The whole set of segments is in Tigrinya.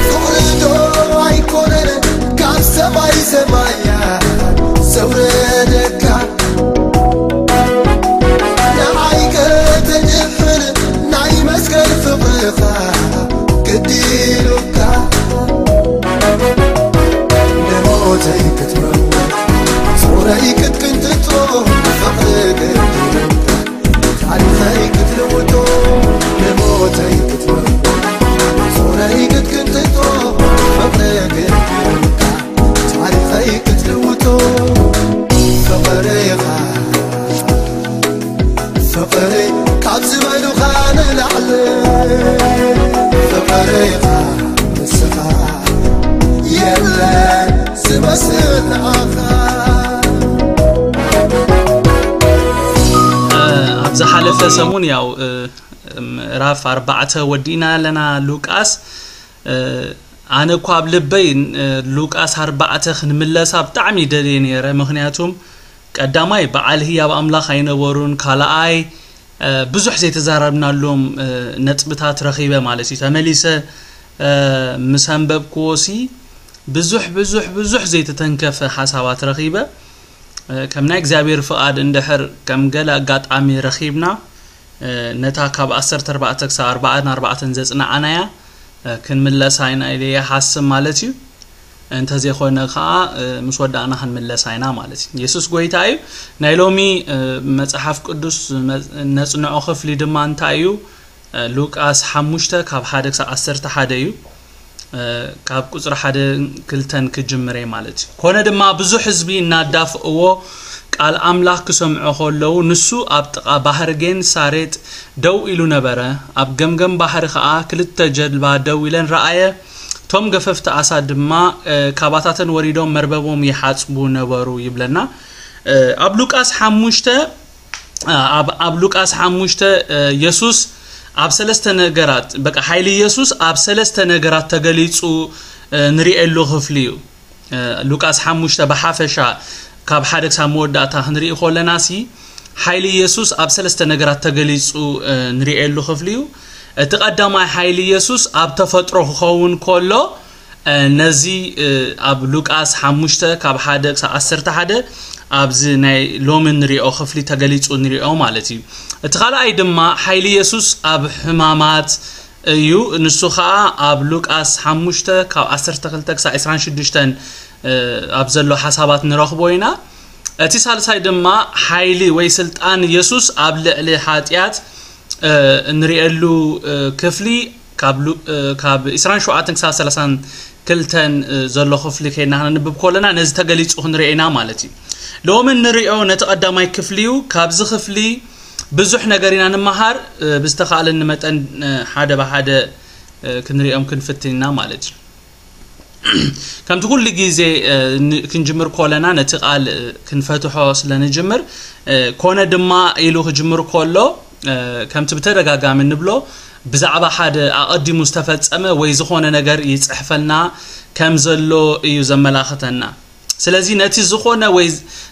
ፍቕሪ ዶ ኣይኮነን ካብ ሰማይ ሰማያት ዘውረደካ? ንዓይ ከተድሕን ናይ መስቀል ፍቕርኻ ግዲ ኢሉካ። ንሞተይ ክትመውት ጾረይ ክትቅንጥጦ ፍቕሪ ግዲ ኢሉካ። ታሪኸይ ክትልውጦ ንሞተይ ክትመውት ጾረይ ክትቅንጥጦ ፍቕሪ ግዲ ኢሉካ። ታሪኸይ ክትልውጦ ፍቕርኻ ፍቕሪ ካብ ዝበሉኻ ንላዕሊ ፍቕርኻ ንስኻ የለን ዝመስል ንዓኻ። ኣብ ዝሓለፈ ሰሙን ያው ምዕራፍ ኣርባዕተ ወዲእና ኣለና። ሉቃስ ኣነ እኳ ኣብ ልበይ ሉቃስ ኣርባዕተ ክንምለሳ ብጣዕሚ ደልየ ነይረ። ምክንያቱም ቀዳማይ በዓል ህያብ ኣምላኽ ኣይነበሩን፣ ካልኣይ ብዙሕ ዘይተዛረብናሎም ነጥብታት ረኺበ ማለት እዩ። ተመሊሰ ምስ ኣንበብክዎ ሲ ብዙሕ ብዙሕ ብዙሕ ዘይተተንከፈ ሓሳባት ረኺበ። ከም ናይ እግዚኣብሔር ፍቓድ እንድሕር ከም ገለ ኣጋጣሚ ረኺብና ነታ ካብ ዓሰርተ ኣርባዕተ ክሳብ ኣርባዓን ኣርባዕተን ዘጽናዓናያ ክንምለሳ ኢና ኢለ ይሓስብ ማለት እዩ። እንተዘይኮነ ከዓ ምስ ወዳእና ክንምለሳ ኢና ማለት እዩ። የሱስ ጎይታ እዩ። ናይ ሎሚ መጽሓፍ ቅዱስ ነጽንዖ ክፍሊ ድማ እንታይ እዩ? ሉቃስ ሓሙሽተ ካብ ሓደ ክሳብ ዓሰርተ ሓደ እዩ። ካብ ቁጽሪ ሓደ ክልተን ክጅምር እየ ማለት እዩ። ኮነ ድማ ብዙሕ ህዝቢ እናዳፍእዎ ቃል ኣምላኽ ክሰምዑ ከለዉ ንሱ ኣብ ጥቓ ባህሪ ጌንሳሬጥ ደው ኢሉ ነበረ። ኣብ ገምገም ባሕሪ ኸኣ ክልተ ጀልባ ደው ኢለን ረኣየ። እቶም ገፈፍቲ ኣሳ ድማ ካባታተን ወሪዶም መርበቦም ይሓጽቡ ነበሩ ይብለና። ኣብ ሉቃስ ሓሙሽተ ኣብ ሉቃስ ሓሙሽተ የሱስ ኣብ ሰለስተ ነገራት በቃ ሓይሊ የሱስ ኣብ ሰለስተ ነገራት ተገሊጹ ንሪኤሉ ክፍሊ እዩ። ሉቃስ ሓሙሽተ ብሓፈሻ ካብ ሓደ ክሳብ መወዳእታ ክንርኢ ከለና ሲ ሓይሊ የሱስ ኣብ ሰለስተ ነገራት ተገሊጹ ንሪኤሉ ክፍሊ እዩ። እቲ ቀዳማይ ሓይሊ የሱስ ኣብ ተፈጥሮ ክኸውን ከሎ ነዚ ኣብ ሉቃስ ሓሙሽተ ካብ ሓደ ክሳብ ዓሰርተ ሓደ ኣብዚ ናይ ሎሚ ንሪኦ ክፍሊ ተገሊጹ ንሪኦ ማለት እዩ። እቲ ካልኣይ ድማ ሓይሊ የሱስ ኣብ ሕማማት እዩ። ንሱ ኸኣ ኣብ ሉቃስ ሓሙሽተ ካብ ዓሰርተ ክልተ ክሳብ ዕስራን ሽዱሽተን ኣብ ዘሎ ሓሳባት ንረኽቦ ኢና። እቲ ሳልሳይ ድማ ሓይሊ ወይ ስልጣን የሱስ ኣብ ልዕሊ ሓጢኣት እንሪኤሉ ክፍሊ ካብ ሉ- ካብ ዕስራን ሸውዓተን ክሳብ ሰላሳን ክልተን ዘሎ ክፍሊ ከይድና ክነንብብ ከለና ነዚ ተገሊፁ ክንሪኦ ኢና ማለት እዩ። ሎሚ እንሪኦ ነቲ ቀዳማይ ክፍሊ እዩ። ካብዚ ክፍሊ ብዙሕ ነገር ኢና ንመሃር። ብዝተኻእለኒ መጠን ሓደ ብሓደ ክንሪኦም ክንፍትን ኢና ማለት እዩ። ከምቲ ኩሉ ግዜ ክንጅምር ከለና ነቲ ቃል ክንፈትሖ ስለ ንጅምር ኮነ ድማ ኢሉ ክጅምር ከሎ ከምቲ ብተደጋጋሚ ንብሎ ብዛዕባ ሓደ ኣቐዲሙ ዝተፈጸመ ወይ ዝኾነ ነገር ይጽሕፈልና ከም ዘሎ እዩ ዘመላኽተና። ስለዚ ነቲ ዝኾነ ወይ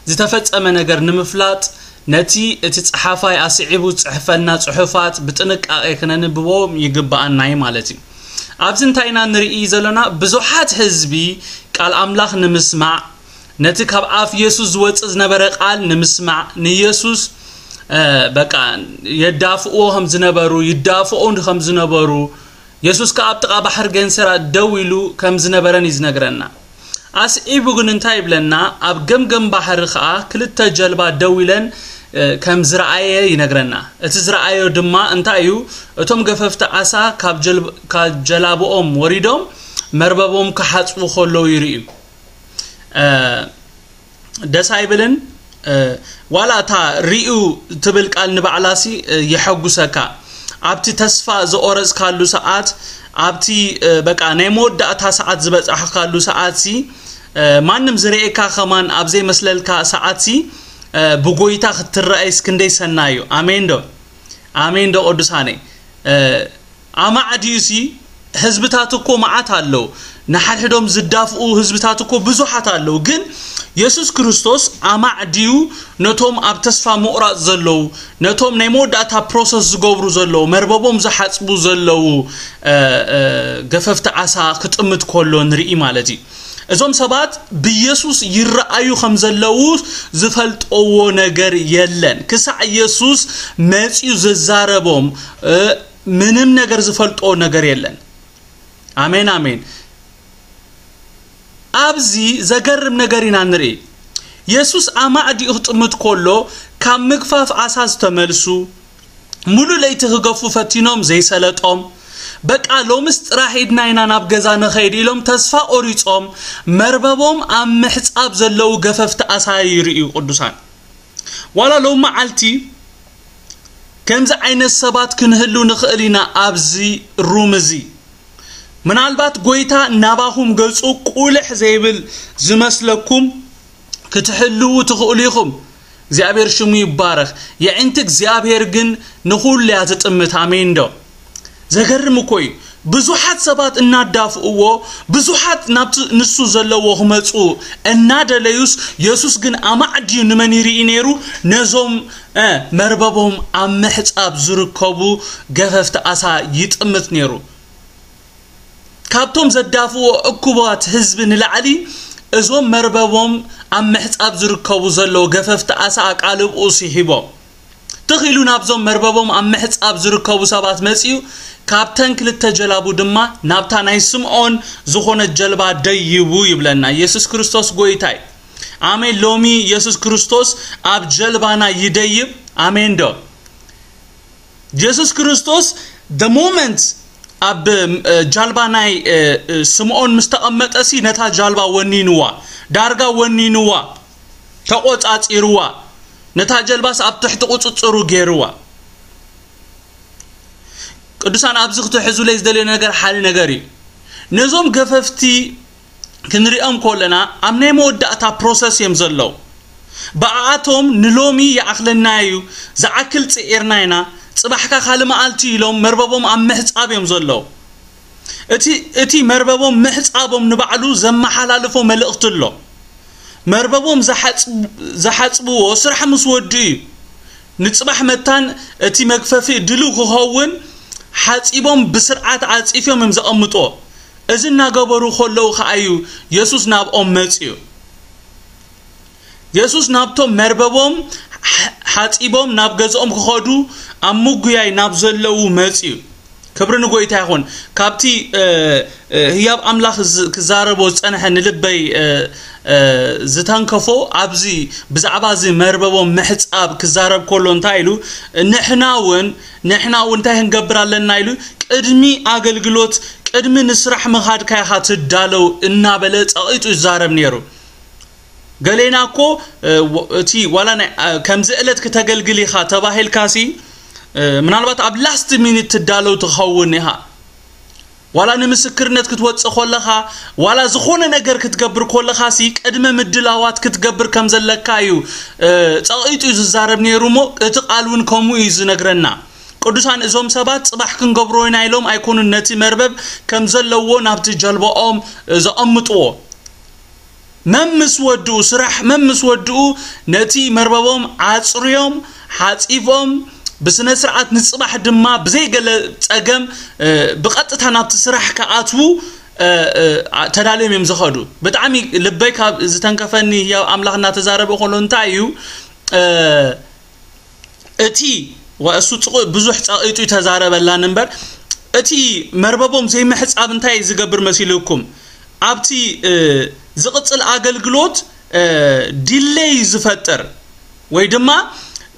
ዝተፈጸመ ነገር ንምፍላጥ ነቲ እቲ ጸሓፋይ ኣስዒቡ ዝጽሕፈልና ጽሑፋት ብጥንቃቄ ክነንብቦም ይግብኣና እዩ ማለት እዩ። ኣብዚ እንታይ ኢና ንርኢ ዘለና? ብዙሓት ህዝቢ ቃል ኣምላኽ ንምስማዕ ነቲ ካብ ኣፍ የሱስ ዝወጽእ ዝነበረ ቃል ንምስማዕ ንየሱስ በቃ የዳፍእዎ ከም ዝነበሩ ይዳፍኡ ከም ዝነበሩ የሱስ ከኣ ኣብ ጥቓ ባሕሪ ገንሰራጥ ደው ኢሉ ከም ዝነበረን እዩ ዝነግረና። ኣስዒቡ ግን እንታይ ይብለና? ኣብ ገምገም ባሕሪ ከኣ ክልተ ጀልባ ደው ኢለን ከም ዝረኣየ ይነግረና። እቲ ዝረኣዮ ድማ እንታይ እዩ? እቶም ገፈፍቲ ዓሳ ካብ ጀላብኦም ወሪዶም መርበቦም ክሓጽቡ ከለዉ ይርእዩ። ደስ ኣይብልን? ዋላ እታ ሪኡ ትብል ቃል ንባዕላሲ የሐጉሰካ። ኣብቲ ተስፋ ዝቆረጽካሉ ሰዓት ኣብቲ በቃ ናይ መወዳእታ ሰዓት ዝበጻሕካሉ ሰዓትሲ ማንም ዝርእየካ ከማን ኣብ ዘይመስለልካ ሰዓትሲ ብጎይታ ክትረኣይስ ክንደይ ሰናይ እዩ። ኣሜን ዶ? ኣሜን ዶ ቅዱሳነይ? ኣማዕድዩሲ ህዝብታት እኮ መዓት ኣለዉ። ንሓድሕዶም ዝዳፍኡ ህዝብታት እኮ ብዙሓት ኣለዉ። ግን የሱስ ክርስቶስ ኣማዕድዩ ነቶም ኣብ ተስፋ ምቑራጽ ዘለዉ፣ ነቶም ናይ መወዳእታ ፕሮሰስ ዝገብሩ ዘለዉ፣ መርበቦም ዝሓጽቡ ዘለዉ፣ እ፣ እ፣ ገፈፍቲ ዓሳ ክጥምት ከሎ ንርኢ ማለት እዩ። እዞም ሰባት ብየሱስ ይረኣዩ ከም ዘለዉ ዝፈልጠዎ ነገር የለን። ክሳዕ የሱስ መጺኡ ዝዛረቦም፣ እ፣ ምንም ነገር ዝፈልጦ ነገር የለን። ኣሜን፣ ኣሜን። ኣብዚ ዘገርም ነገር ኢና ንርኢ። የሱስ ኣማዕዲኡ ክጥምት ከሎ፣ ካብ ምግፋፍ ዓሳ ዝተመልሱ፣ ሙሉእ ለይቲ ክገፉ ፈቲኖም ዘይሰለጦም፣ በቃ ሎምስ ጥራሕ ኢድና ኢና ናብ ገዛ ንኸይድ ኢሎም ተስፋ ቆሪጾም፣ መርበቦም ኣብ ምሕጻብ ዘለዉ ገፈፍቲ ዓሳ ይርእዩ ቅዱሳን። ዋላ ሎም መዓልቲ ከምዚ ዓይነት ሰባት ክንህሉ ንኽእል ኢና ኣብዚ ሩም እዚ። ምናልባት ጎይታ ናባኹም ገጹ ቁልሕ ዘይብል ዝመስለኩም ክትሕልዉ ትኽእሉ ኢኹም። እግዚኣብሔር ሽሙ ይባረኽ። የዒንቲ እግዚኣብሔር ግን ንኹሉ እያ ትጥምት። ኣሜን ዶ? ዘገርም እኮ እዩ። ብዙሓት ሰባት እናዳፍእዎ፣ ብዙሓት ናብቲ ንሱ ዘለዎ ክመጹ እናደለዩስ፣ የሱስ ግን ኣማዕድዩ ንመን ይርኢ ነይሩ? ነዞም፣ እ፣ መርበቦም ኣብ ምሕጻብ ዝርከቡ ገፈፍቲ ዓሳ ይጥምት ነይሩ። ካብቶም ዘዳፍእዎ እኩባት ህዝቢ ንላዕሊ፣ እዞም መርበቦም ኣብ ምሕጻብ ዝርከቡ ዘለዉ ገፈፍቲ ዓሳ ኣቃልብኡ ስሒቦም። ትኽ ኢሉ ናብዞም መርበቦም ኣብ ምሕጻብ ዝርከቡ ሰባት መጺኡ፣ ካብተን ክልተ ጀላቡ ድማ ናብታ ናይ ስምዖን ዝኾነት ጀልባ ደይቡ ይብለና። የሱስ ክርስቶስ ጎይታ እዩ። ኣሜን። ሎሚ የሱስ ክርስቶስ ኣብ ጀልባና ይደይብ። ኣሜን ዶ? የሱስ ክርስቶስ the moment ኣብ፣ እ፣ ጃልባ ናይ፣ እ፣ እ፣ ስምዖን ምስ ተቐመጠሲ ነታ ጃልባ ወኒንዋ፣ ዳርጋ ወኒንዋ፣ ተቖጻጺርዋ፣ ነታ ጀልባስ ኣብ ትሕቲ ቁጽጽሩ ገይርዋ። ቅዱሳን፣ ኣብዚ ክትሕዙለይ ዝደልዮ ነገር ሓደ ነገር እዩ። ነዞም ገፈፍቲ ክንሪኦም ከለና ኣብ ናይ መወዳእታ ፕሮሰስ እዮም ዘለዉ። ብኣኣቶም ንሎሚ ይኣኽለና እዩ፣ ዝኣክል ጽዒርና ኢና፣ ጽባሕካ ካልእ መዓልቲ ኢሎም መርበቦም ኣብ ምሕጻብ እዮም ዘለዉ። እቲ፣ እቲ መርበቦም ምሕጻቦም ንባዕሉ ዘመሓላልፎ መልእኽቲ ኣሎ። መርበቦም ዝሓጽ-፣ ዝሓጽብዎ ስራሕ ምስ ወድኡ እዩ። ንጽባሕ መታን እቲ መግፈፊ ድልው ክኸውን ሓጺቦም ብስርዓት ዓጺፎም እዮም ዘቐምጥዎ። እዚ እናገበሩ ከለዉ ከኣ እዩ የሱስ ናብኦም መጺኡ። የሱስ ናብቶም መርበቦም ሓ-፣ ሓጺቦም ናብ ገዝኦም ክኸዱ ኣብ ምጉያይ ናብ ዘለዉ መጺኡ። ክብሪ ንጎይታ ይኹን። ካብቲ፣ እ፣ እ፣ ህያብ ኣምላኽ ዝ-፣ ክዛረቦ ዝጸንሐ ንልበይ፣ እ፣ እ፣ ዝተንከፎ ኣብዚ ብዛዕባ እዚ መርበቦም ምሕጻብ ክዛረብ ከሎ እንታይ ኢሉ፣ ንሕና እውን፣ ንሕና እውን እንታይ ክንገብር ኣለና ኢሉ፣ ቅድሚ ኣገልግሎት፣ ቅድሚ ንስራሕ ምኻድካ ኢኻ ትዳለው እናበለ ጸቒጡ ይዛረብ ነይሩ። ገሌና እኮ፣ እ፣ ወ-፣ እቲ ዋላ ናይ፣ እ፣ ከምዚ ዕለት ክተገልግል ኢኻ ተባሂልካሲ፣ እ፣ ምናልባት ኣብ ላስት ሚኒት ትዳለው ትኸውን ኢኻ። ዋላ ንምስክርነት ክትወጽእ ከለኻ፣ ዋላ ዝኾነ ነገር ክትገብር ከለኻሲ ቅድመ ምድላዋት ክትገብር ከም ዘለካ እዩ፣ እ፣ ጸቒጡ እዩ ዝዛረብ ነይሩ እሞ፣ እቲ ቃል እውን ከምኡ እዩ ዝነግረና። ቅዱሳን፣ እዞም ሰባት ጽባሕ ክንገብሮ ኢና ኢሎም ኣይኮኑን ነቲ መርበብ ከም ዘለዎ ናብቲ ጀልባኦም፣ እ፣ ዘቐምጥዎ። መም ምስ ወድኡ፣ ስራሕ መም ምስ ወድኡ፣ ነቲ መርበቦም ዓጽርዮም፣ ሓጺቦም፣ ብስነ ስርዓት ንጽባሕ ድማ ብዘይ ገለ ጸገም፣ እ፣ ብቐጥታ ናብቲ ስራሕ ክኣትዉ፣ እ፣ እ፣ ኣ-፣ ተዳልዮም እዮም ዝኸዱ። ብጣዕሚ ልበይ ካብ ዝተንከፈኒ ህያው ኣምላኽ እናተዛረበ ከሎ እንታይ እዩ፣ እ፣ እቲ ወ-፣ እሱ ጽቑ-፣ ብዙሕ ጸቒጡ ተዛረበላን እምበር፣ እቲ መርበቦም ዘይምሕጻብ እንታይ ዝገብር መሲልኩም? ኣብቲ፣ እ፣ ዝቕጽል ኣገልግሎት፣ እ፣ ዲሌይ ዝፈጥር ወይ ድማ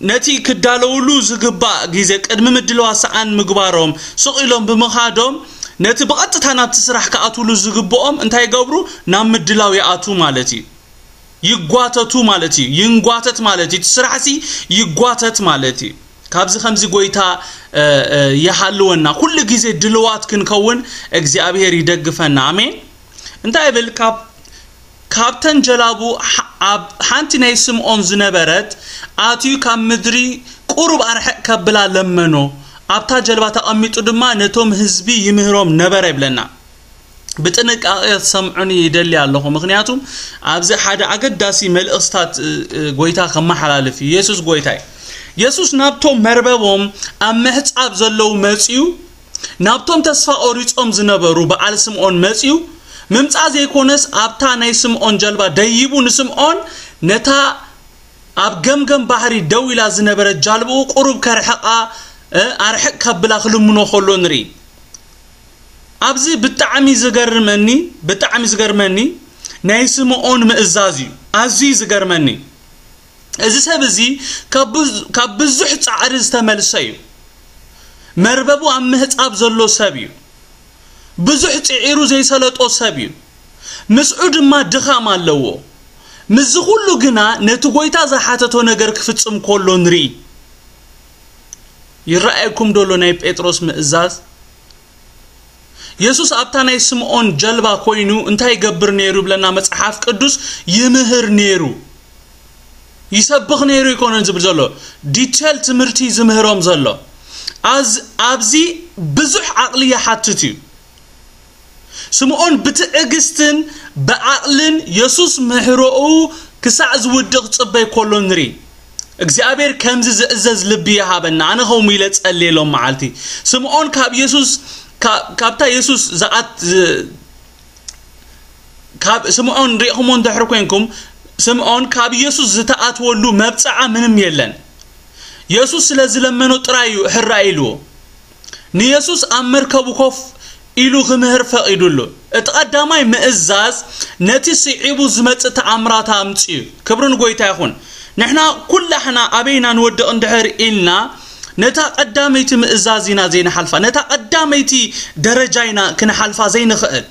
ነቲ ክዳለውሉ ዝግባእ ግዜ ቅድሚ ምድላዋ ሰኣን ምግባሮም፣ ስቕ ኢሎም ብምኻዶም፣ ነቲ ብቐጥታ ናብቲ ስራሕ ክኣትውሉ ዝግብኦም እንታይ ይገብሩ? ናብ ምድላው ይኣትዉ ማለት እዩ። ይጓተቱ ማለት እዩ። ይንጓተት ማለት እዩ። እቲ ስራሕሲ ይጓተት ማለት እዩ። ካብዚ ከምዚ ጎይታ፣ እ፣ እ፣ ይሃልወና። ኩሉ ግዜ ድልዋት ክንከውን እግዚኣብሔር ይደግፈና። ኣሜን። እንታይ ይብል? ካብ፣ ካብተን ጀላቡ ሓ-፣ ኣብ ሓንቲ ናይ ስምዖን ዝነበረት ኣትዩ ካብ ምድሪ ቁሩብ ኣርሕቕ ከብላ ለመኖ። ኣብታ ጀልባ ተቐሚጡ ድማ ነቶም ህዝቢ ይምህሮም ነበረ ይብለና። ብጥንቃቄ ክትሰምዑኒ ይደሊ ኣለኹ፣ ምኽንያቱም ኣብዚ ሓደ ኣገዳሲ መልእኽትታት ጎይታ ከመሓላልፍ እዩ። የሱስ ጎይታ እዩ። የሱስ ናብቶም መርበቦም ኣብ ምሕጻብ ዘለዉ መጺኡ፣ ናብቶም ተስፋ ቆሪጾም ዝነበሩ በዓል ስምዖን መጺኡ፣ ምምጻእ ዘይኮነስ ኣብታ ናይ ስምዖን ጀልባ ደይቡ ንስምዖን ነታ ኣብ ገምገም ባሕሪ ደው ኢላ ዝነበረት ጃልባኡ ቁሩብ ከርሕቓ ኣርሕቕ ከብላ ክልምኖ ከሎ ንርኢ። ኣብዚ ብጣዕሚ ዝገርመኒ ብጣዕሚ ዝገርመኒ ናይ ስምዖን ምእዛዝ እዩ። ኣዝዩ ዝገርመኒ እዚ ሰብ እዚ ካብ ብዙሕ ጻዕሪ ዝተመልሰ እዩ። መርበቡ ኣብ ምህጻብ ዘሎ ሰብ እዩ። ብዙሕ ጽዒሩ ዘይሰለጦ ሰብ እዩ። ምስኡ ድማ ድኻም ኣለዎ። ምስዚ ኩሉ ግና ነቲ ጎይታ ዝሓተቶ ነገር ክፍጽም ከሎ ንርኢ። ይረኣየኩም ደሎ ናይ ጴጥሮስ ምእዛዝ? የሱስ ኣብታ ናይ ስምዖን ጀልባ ኮይኑ እንታይ ይገብር ነይሩ ይብለና መጽሓፍ ቅዱስ? ይምህር ነይሩ። ይሰብኽ ነይሩ ይኮነን ዝብል ዘሎ፣ ዲቴል ትምህርቲ ዝምህሮም ዘሎ። ኣብዚ ብዙሕ ዓቕሊ ይሓትት እዩ። ስምዖን ብትዕግስትን ብዓቕልን የሱስ ምህሮኡ ክሳዕ ዝውድቕ ጽበይ ከሎ ንርኢ። እግዚኣብሔር ከምዚ ዝእዘዝ ልቢ ይሃበና። ኣነ ከምኡ ኢለ ጸልየ ሎም መዓልቲ። ስምዖን ካብ የሱስ ካብታ የሱስ ዝኣት ካብ ስምዖን ሪእኹሞ እንድሕር ኮንኩም፣ ስምዖን ካብ የሱስ ዝተኣትወሉ መብጽዓ ምንም የለን። የሱስ ስለ ዝለመኖ ጥራይ እዩ ሕራይ ኢልዎ። ንየሱስ ኣብ መርከቡ ኮፍ ኢሉ ክምህር ፈቒዱሉ። እቲ ቀዳማይ ምእዛዝ ነቲ ስዒቡ ዝመጽእ ተኣምራት ኣምጽኡ። ክብሪ ንጎይታ ይኹን። ንሕና ኩላሕና ኣበይና ንወድቕ እንድሕር ኢልና ነታ ቀዳመይቲ ምእዛዝ ኢና ዘይንሓልፋ። ነታ ቀዳመይቲ ደረጃ ኢና ክንሓልፋ ዘይንኽእል።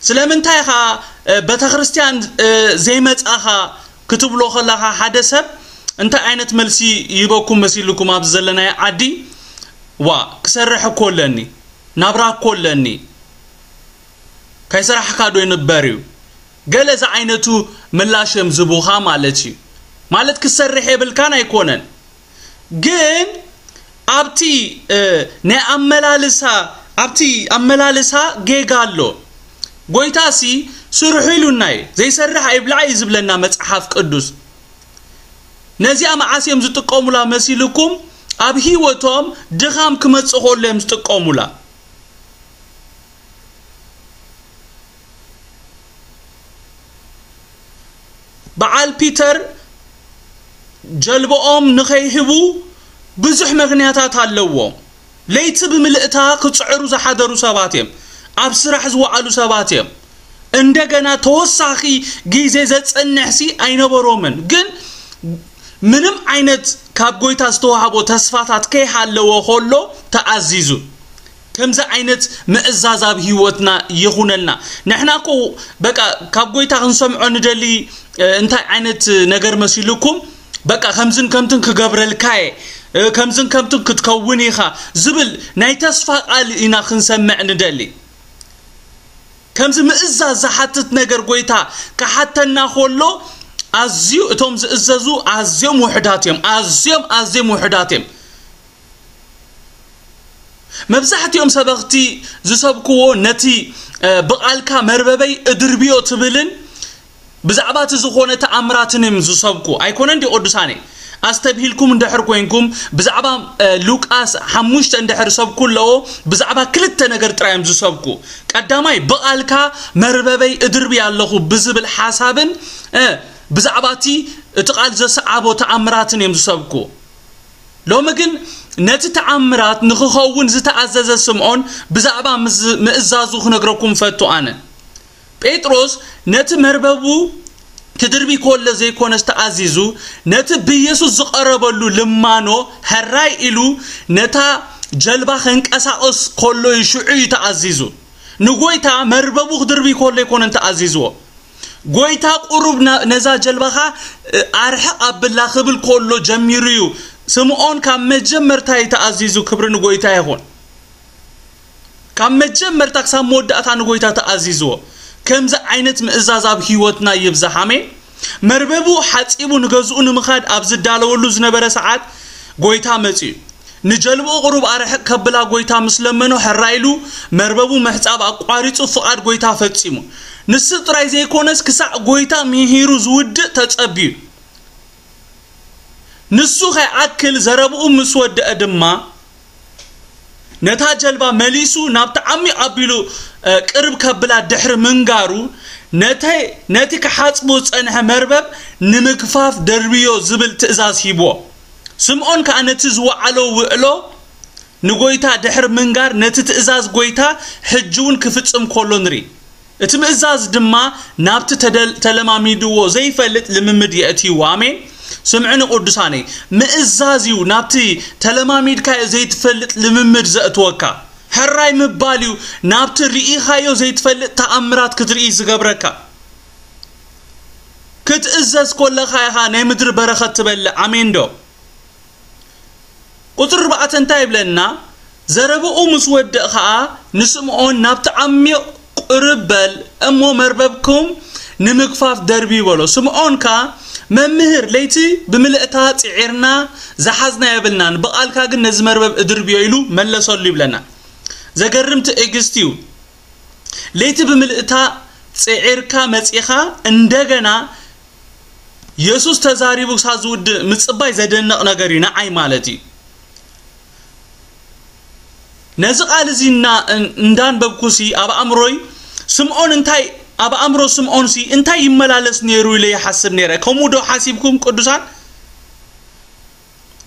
ስለምንታይ ኢኻ ቤተ ክርስቲያን ዘይመጻኻ ክትብሎ ከለኻ ሓደ ሰብ እንታይ ዓይነት መልሲ ይበኩም መሲልኩም ኣብዚ ዘለናዮ ዓዲ? ዋ ክሰርሕ እኮ ኣለኒ፣ ናብራ እኮ ኣለኒ፣ ካይሰራሕካ ዶ ይንበር እዩ? ገለ ዝዓይነቱ ምላሽ እዮም ዝቡኻ ማለት እዩ። ማለት ክሰርሕ የብልካን ኣይኮነን። ግን ኣብቲ ናይ ኣመላልሳ ኣብቲ ኣመላልሳ ጌጋ ኣሎ። ጎይታሲ ስርሑ ኢሉና እዩ። ዘይሰርሕ ኣይብላዕ እዩ ዝብለና መጽሓፍ ቅዱስ። ነዚኣ መዓስ እዮም ዝጥቀሙላ መሲልኩም? ኣብ ህይወቶም ድኻም ክመጽእ ከሎ እዮም ዝጥቀሙላ። በዓል ፒተር ጀልባኦም ንኸይህቡ ብዙሕ ምኽንያታት ኣለዎም። ለይቲ ብምልእታ ክጽዕሩ ዝሓደሩ ሰባት እዮም። ኣብ ስራሕ ዝወዓሉ ሰባት እዮም። እንደገና ተወሳኺ ግዜ ዘጸንሕሲ ኣይነበሮምን። ግን ምንም ዓይነት ካብ ጎይታ ዝተዋህቦ ተስፋታት ከይሃለዎ ከሎ ተኣዚዙ። ከምዚ ዓይነት ምእዛዝ ኣብ ህይወትና ይኹነልና። ንሕና እኮ በቃ ካብ ጎይታ ክንሰምዖ ንደሊ። እንታይ ዓይነት ነገር መሲልኩም? በቃ ከምዝን ከምትን ክገብረልካ እየ፣ ከምዝን ከምትን ክትከውን ኢኻ ዝብል ናይ ተስፋ ቃል ኢና ክንሰምዕ ንደሊ። ከምዚ ምእዛዝ ዝሓትት ነገር ጎይታ ክሓተና ከሎ ኣዝዩ እቶም ዝእዘዙ ኣዝዮም ውሕዳት እዮም። ኣዝዮም ኣዝዮም ውሕዳት እዮም። መብዛሕትኦም ሰበኽቲ ዝሰብክዎ ነቲ ብቓልካ መርበበይ እድርብዮ ትብልን ብዛዕባ እቲ ዝኾነ ተኣምራትን እዮም ዝሰብኩ። ኣይኮነን ድዩ ቅዱሳነይ? ኣስተብሂልኩም እንድሕር ኮይንኩም ብዛዕባ ሉቃስ ሓሙሽተ እንድሕር ሰብኩ ኣለዎ። ብዛዕባ ክልተ ነገር ጥራይ እዮም ዝሰብኩ። ቀዳማይ ብቓልካ መርበበይ እድርቢ ኣለኹ ብዝብል ሓሳብን ብዛዕባ እቲ እቲ ቃል ዘሰዓቦ ተኣምራትን እዮም ዝሰብኩ። ሎሚ ግን ነቲ ተኣምራት ንኽኸውን ዝተኣዘዘ ስምዖን ብዛዕባ ምእዛዙ ክነግረኩም ፈቱ። ኣነ ጴጥሮስ ነቲ መርበቡ ክድርቢ ከሎ ዘይኮነስ ተኣዚዙ ነቲ ብየሱስ ዝቐረበሉ ልማኖ ሕራይ ኢሉ ነታ ጀልባ ከንቀሳቕስ ከሎ እዩ ሽዑ እዩ ተኣዚዙ። ንጎይታ መርበቡ ክድርቢ ከሎ ኣይኮነን ተኣዚዝዎ። ጎይታ ቁሩብ ነዛ ጀልባኻ ኣርሕቕ ኣብላ ክብል ከሎ ጀሚሩ እዩ። ስምዖን ካብ መጀመርታ እዩ ተኣዚዙ። ክብሪ ንጎይታ ይኹን። ካብ መጀመርታ ክሳብ መወዳእታ ንጎይታ ተኣዚዝዎ። ከምዚ ዓይነት ምእዛዝ ኣብ ህይወትና ይብዛሕ። ኣሜን። መርበቡ ሓጺቡ ንገዝኡ ንምኻድ ኣብ ዝዳለወሉ ዝነበረ ሰዓት ጎይታ መጺኡ ንጀልብኡ ቁሩብ ኣርሕቕ ከብላ ጎይታ ምስ ለመኖ፣ ሕራይ ኢሉ መርበቡ ምሕጻብ ኣቋሪጹ ፍቓድ ጎይታ ፈጺሙ። ንሱ ጥራይ ዘይኮነስ፣ ክሳዕ ጎይታ ምሂሩ ዝውድእ ተጸብዩ። ንሱ ከይኣክል ዘረብኡ ምስ ወደአ ድማ፣ ነታ ጀልባ መሊሱ ናብቲ ዓሚቕ ኣቢሉ፣ እ፣ ቅርብ ከብላ ድሕሪ ምንጋሩ፣ ነተ-፣ ነቲ ክሓጽቡ ዝጸንሐ መርበብ ንምግፋፍ ደርብዮ ዝብል ትእዛዝ ሂብዎ። ስምዖን ከኣ ነቲ ዝወዓሎ ውዕሎ ንጎይታ ድሕሪ ምንጋር፣ ነቲ ትእዛዝ ጎይታ ሕጂ እውን ክፍጽም ከሎ ንርኢ። እቲ ምእዛዝ ድማ ናብቲ ተደል-፣ ተለማሚድዎ ዘይፈልጥ ልምምድ የእትይዎ። ኣሜን። ስምዕኒ ቅዱሳነይ፣ ምእዛዝ እዩ ናብቲ ተለማሚድካዮ ዘይትፈልጥ ልምምድ ዘእትወካ። ሕራይ ምባል እዩ ናብቲ ርኢኻዮ ዘይትፈልጥ ተኣምራት ክትርኢ ዝገብረካ። ክትእዘዝ ኮለኻ ኢኻ ናይ ምድሪ በረኸት ትበልዕ። ኣሜን ዶ? ቁጽሪ ኣርባዕተ እንታይ ይብለና? ዘረብኡ ምስ ወድእ ኸኣ ንስምዖን፣ "ናብቲ ዓሚቕ ቁርብ በል፣ እሞ መርበብኩም ንምግፋፍ ደርብዩ" በሎ። ስምዖን ከኣ፣ "መምህር፣ ለይቲ ብምልእታ ጽዒርና ዝሓዝና የብልናን፣ ብቓልካ ግን ነዚ መርበብ እድርብዮ" ኢሉ መለሰሉ ይብለና። ዘገርም ትዕግስቲ እዩ። ለይቲ ብምልእታ ጽዒርካ መጺኻ፣ እንደገና የሱስ ተዛሪቡ ክሳብ ዝውድእ ምጽባይ ዘደንቕ ነገር እዩ፣ ንዓይ ማለት እዩ። ነዚ ቃል እዚ እና-፣ እን-፣ እንዳንበብኩሲ ኣብ ኣእምሮይ ስምዖን እንታይ፣ ኣብ ኣእምሮ ስምዖንሲ እንታይ ይመላለስ ነይሩ ኢለ ይሓስብ ነይረ። ከምኡ ዶ ሓሲብኩም ቅዱሳን?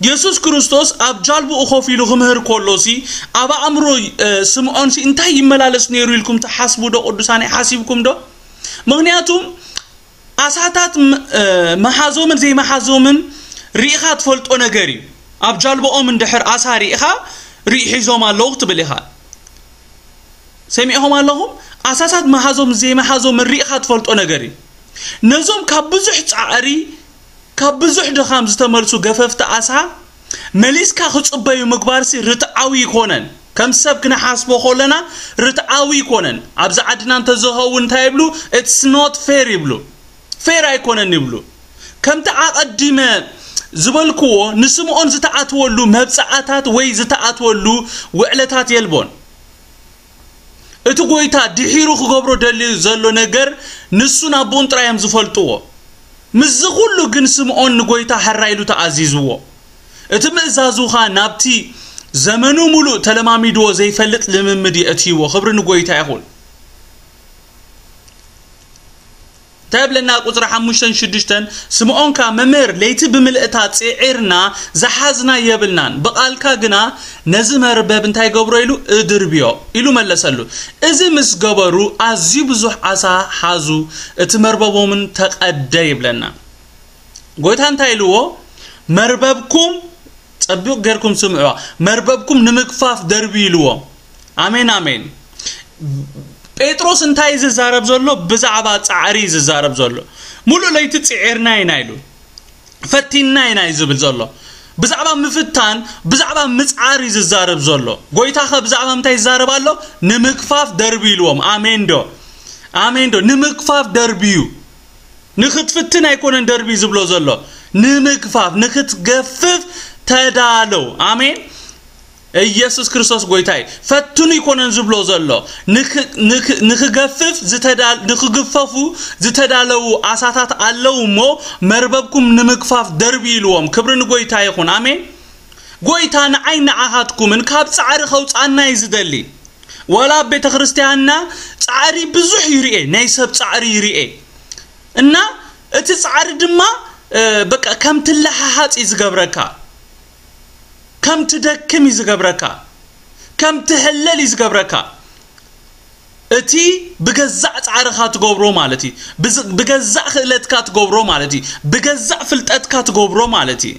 የሱስ ክርስቶስ ኣብ ጃልብኡ ኮፍ ኢሉ ክምህር ከሎሲ ኣብ ኣእምሮ፣ እ፣ ስምዖንሲ እንታይ ይመላለስ ነይሩ ኢልኩም ትሓስቡ ዶ ቅዱሳን? ሓሲብኩም ዶ? ምኽንያቱም ኣሳታት ም-፣ እ፣ መሓዞምን ዘይመሓዞምን ርኢኻ ትፈልጦ ነገር እዩ። ኣብ ጃልባኦም እንድሕር ኣሳ ርኢኻ፣ "ርኢ ሒዞም ኣለዉ" ክትብል ኢኻ። ሰሚዕኹም ኣለኹም? ኣሳታት መሓዞም ዘይመሓዞምን ርኢኻ ትፈልጦ ነገር እዩ። ነዞም ካብ ብዙሕ ጻዕሪ፣ ካብ ብዙሕ ድኻም ዝተመልሱ ገፈፍቲ ኣሳ መሊስካ ክጽበዩ ምግባርሲ ርትዓዊ ይኮነን። ከም ሰብ ክነሓስቦ ከለና ርትዓዊ ይኮነን። ኣብዚ ዓድና እንተዝኸውን እንታይ ይብሉ? "It's not fair" ይብሉ። ፌር ኣይኮነን ይብሉ። ከምቲ ኣቐዲመ ዝበልክዎ፣ ንስምዖን ዝተኣትወሉ መብጽዓታት ወይ ዝተኣትወሉ ውዕለታት የልቦን። እቲ ጎይታ ድሒሩ ክገብሮ ደልዩ ዘሎ ነገር ንሱን ኣቦኡን ጥራይ እዮም ዝፈልጥዎ። ምስዚ ኩሉ ግን ስምዖን ንጎይታ ሕራይ ኢሉ ተኣዚዝዎ። እቲ ምእዛዙ ኸኣ ናብቲ ዘመኑ ሙሉእ ተለማሚድዎ ዘይፈልጥ ልምምድ የእትይዎ። ክብሪ ንጎይታ ይኹን። እንታይ ይብለና ቁጽሪ ሓሙሽተን ሽዱሽተን? ስምዖን ከኣ፣ "መምህር፣ ለይቲ ብምልእታ ጽዒርና ዝሓዝና የብልናን፣ ብቓልካ ግና ነዚ መርበብ እንታይ ገብሮ?" ኢሉ፣ "እድርብዮ" ኢሉ መለሰሉ። እዚ ምስ ገበሩ ኣዝዩ ብዙሕ ዓሳ ሓዙ፣ እቲ መርበቦምን ተቐደ ይብለና። ጎይታ እንታይ ኢልዎ? "መርበብኩም" ጸቢቕ ጌርኩም ስምዕዋ። "መርበብኩም ንምግፋፍ ደርብዩ" ኢልዎም። ኣሜን፣ ኣሜን። ጴጥሮስ እንታይ እዩ ዝዛረብ ዘሎ? ብዛዕባ ጻዕሪ እዩ ዝዛረብ ዘሎ። "ሙሉእ ለይቲ ጽዒርና ኢና" ኢሉ። "ፈቲንና ኢና" እዩ ዝብል ዘሎ። ብዛዕባ ምፍታን፣ ብዛዕባ ምጽዓር እዩ ዝዛረብ ዘሎ። ጎይታ ኸ ብዛዕባ ምንታይ ይዛረብ ኣሎ? ንምግፋፍ ደርብዩ ኢልዎም። ኣሜን ዶ? ኣሜን ዶ? ንምግፋፍ ደርብዩ። ንኽትፍትን ኣይኮነን ደርቢ ዝብሎ ዘሎ። ንምግፋፍ፣ ንኽትገፍፍ ተዳለው። ኣሜን። ኢየሱስ ክርስቶስ ጎይታ እዩ። ፈትኑ ኣይኮነን ዝብሎ ዘሎ። ንኽ-፣ ንኽ-፣ ንኽገፍፍ ዝተዳል-፣ ንኽግፈፉ ዝተዳለዉ ኣሳታት ኣለዉ እሞ፣ መርበብኩም ንምግፋፍ ደርቢ ኢልዎም። ክብሪ ንጎይታ ይኹን። ኣሜን። ጎይታ ንዓይ ንዓኻትኩምን ካብ ጻዕሪ ከውጻና እዩ ዝደሊ። ዋላ ኣብ ቤተ ክርስቲያንና ጻዕሪ ብዙሕ ይርኤ፣ ናይ ሰብ ጻዕሪ ይርኤ። እና እቲ ጻዕሪ ድማ፣ እ፣ በቃ ከም ትለሓሓጽ እዩ ዝገብረካ። ከም ትደክም እዩ ዝገብረካ። ከም ትሕለል እዩ ዝገብረካ። እቲ ብገዛእ ጻዕርኻ ትገብሮ ማለት እዩ። ብዝ-፣ ብገዛእ ክእለትካ ትገብሮ ማለት እዩ። ብገዛእ ፍልጠትካ ትገብሮ ማለት እዩ።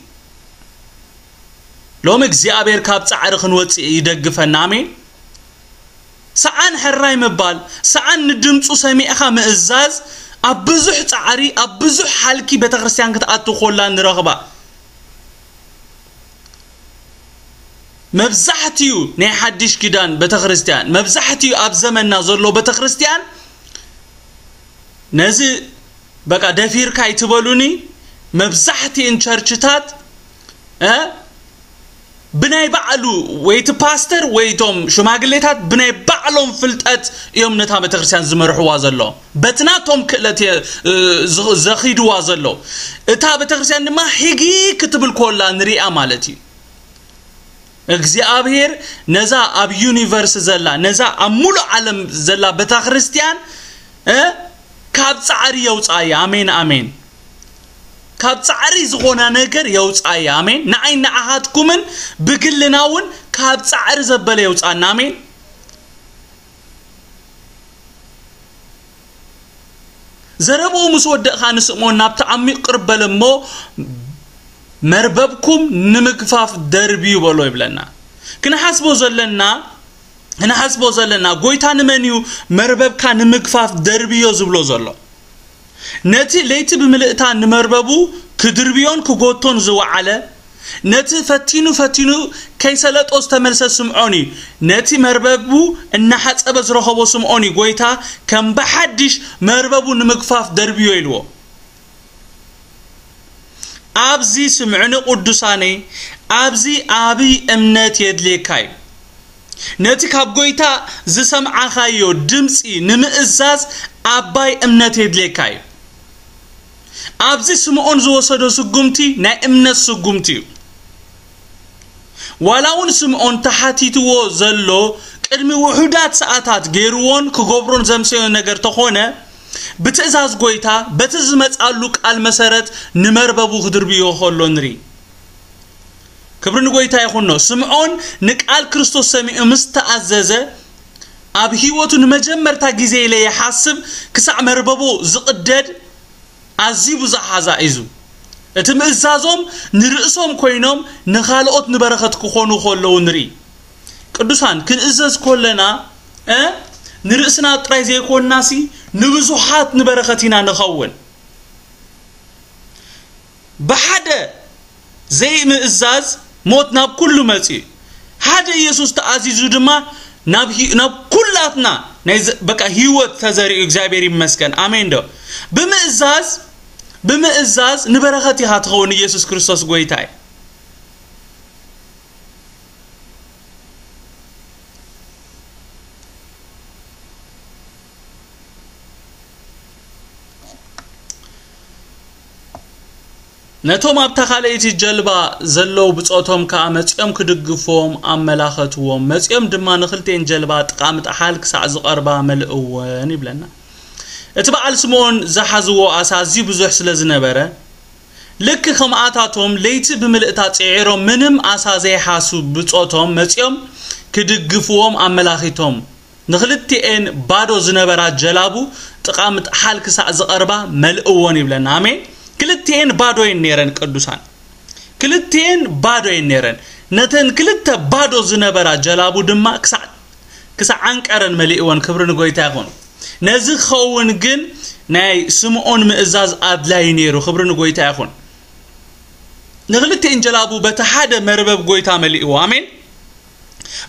ሎሚ እግዚኣብሔር ካብ ጻዕሪ ክንወጽእ ይደግፈና። ኣሜን። ሰኣን ሕራይ ምባል፣ ሰኣን ንድምፁ ሰሚዕኻ ምእዛዝ፣ ኣብ ብዙሕ ጻዕሪ፣ ኣብ ብዙሕ ሃልኪ ቤተክርስትያን ክትኣቱ ኮላ ንረኽባ። መብዛሕትኡ ናይ ሓድሽ ኪዳን ቤተክርስትያን፣ መብዛሕትኡ ኣብ ዘመንና ዘሎ ቤተክርስትያን ነዚ በቃ ደፊርካ ኣይትበሉኒ፣ መብዛሕትእን ቸርችታት፣ እ፣ ብናይ ባዕሉ ወይ እቲ ፓስተር ወይ እቶም ሽማግሌታት ብናይ ባዕሎም ፍልጠት እዮም ነታ ቤተክርስትያን ዝመርሕዋ ዘሎ። በቲ ናቶም ክእለት እየ፣ እ፣ ዝ-፣ ዘኺድዋ ዘሎ። እታ ቤተክርስትያን ድማ ሂጊ ክትብል ኮላ ንሪኣ ማለት እዩ። እግዚኣብሔር ነዛ ኣብ ዩኒቨርስ ዘላ፣ ነዛ ኣብ ሙሉእ ዓለም ዘላ ቤተክርስትያን፣ እ፣ ካብ ጻዕሪ የውጻያ። ኣሜን፣ ኣሜን። ካብ ጻዕሪ ዝኾና ነገር የውጻያ። ኣሜን። ንዓይ ንዓኻትኩምን ብግልና እውን ካብ ጻዕሪ ዘበለ የውጻና። ኣሜን። ዘረብኡ ምስ ወደእ ኸኣ ንስምዖን ናብቲ ዓሚቕ ቅርብ በለ እሞ፣ መርበብኩም ንምግፋፍ ደርብዩ በሎ ይብለና። ክንሓስቦ ዘለና፣ ክንሓስቦ ዘለና፣ ጎይታ ንመን እዩ መርበብካ ንምግፋፍ ደርብዮ ዝብሎ ዘሎ? ነቲ ለይቲ ብምልእታ ንመርበቡ ክድርብዮን ክጎቶን ዝወዓለ፣ ነቲ ፈቲኑ ፈቲኑ ከይሰለጦ ዝተመልሰ ስምዖን እዩ። ነቲ መርበቡ እናሓጸበ ዝረኸቦ ስምዖን እዩ። ጎይታ ከም ብሓድሽ መርበቡ ንምግፋፍ ደርብዮ ኢልዎ። ኣብዚ ስምዕኒ ቅዱሳነይ፣ ኣብዚ ዓብይ እምነት የድልየካ እዩ። ነቲ ካብ ጎይታ ዝሰምዓኻዮ ድምፂ ንምእዛዝ ዓባይ እምነት የድልየካ እዩ። ኣብዚ ስምዖን ዝወሰዶ ስጉምቲ ናይ እምነት ስጉምቲ እዩ። ዋላ እውን ስምዖን ተሓቲትዎ ዘሎ ቅድሚ ውሑዳት ሰዓታት ገይርዎን ክገብሮን ዘምሰዮ ነገር ተኾነ፣ ብትእዛዝ ጎይታ በቲ ዝመጻሉ ቃል መሰረት ንመርበቡ ክድርብዮ ከሎ ንርኢ። ክብሪ ንጎይታ ይኹኖ። ስምዖን ንቃል ክርስቶስ ሰሚዑ ምስ ተኣዘዘ፣ ኣብ ህይወቱ ንመጀመርታ ግዜ ኢለ ይሓስብ ክሳዕ መርበቡ ዝቕደድ ኣዝዩ ብዙሕ ሓዛ ሒዙ። እቲ ምእዛዞም ንርእሶም ኮይኖም ንኻልኦት ንበረኸት ክኾኑ ከለዉ ንርኢ። ቅዱሳን ክንእዘዝ ከለና፣ እ፣ ንርእስና ጥራይ ዘይኮንናሲ ንብዙሓት ንበረኸት ኢና ንኸውን። ብሓደ ዘይምእዛዝ ሞት ናብ ኩሉ መጺኡ። ሓደ ኢየሱስ ተኣዚዙ ድማ ናብ ሂ-፣ ናብ ኩላትና ናይ ዘ-፣ በቃ ህይወት ተዘሪኡ። እግዚኣብሔር ይመስገን። ኣሜን ዶ? ብምእዛዝ፣ ብምእዛዝ ንበረኸት ኢኻ ትኸውን። ኢየሱስ ክርስቶስ ጎይታ እዩ። ነቶም ኣብታ ካልኣይቲ ጀልባ ዘለዉ ብጾቶም ከኣ መጺኦም ክድግፍዎም ኣመላኸትዎም። መጺኦም ድማ ንኽልቴን ጀልባ ጥቓ ምጥሓል ክሳዕ ዝቐርባ መልእወን ይብለና። እቲ በዓል ስምዖን ዝሓዝዎ ኣሳ ኣዝዩ ብዙሕ ስለ ዝነበረ፣ ልክ ከምኣታቶም ለይቲ ብምልእታ ጽዒሮም ምንም ኣሳ ዘይሓሱ ብጾቶም መጺኦም ክድግፍዎም ኣመላኺቶም። ንኽልቲኤን ባዶ ዝነበራ ጀላቡ ጥቓ ምጥሓል ክሳዕ ዝቐርባ መልእወን ይብለና። ኣሜን። ክልቲኤን ባዶ እየን ነይረን ቅዱሳን። ክልቲኤን ባዶ እየን ነይረን። ነተን ክልተ ባዶ ዝነበራ ጀላቡ ድማ ክሳዕ፣ ክሳዕ ዓንቀረን መሊእወን። ክብሪ ንጎይታ ይኹን። ነዚ ክኸውን ግን ናይ ስምዖን ምእዛዝ ኣድላዪ ነይሩ። ክብሪ ንጎይታ ይኹን። ንኽልቲኤን ጀላቡ በቲ ሓደ መርበብ ጎይታ መሊእዎ። ኣሜን።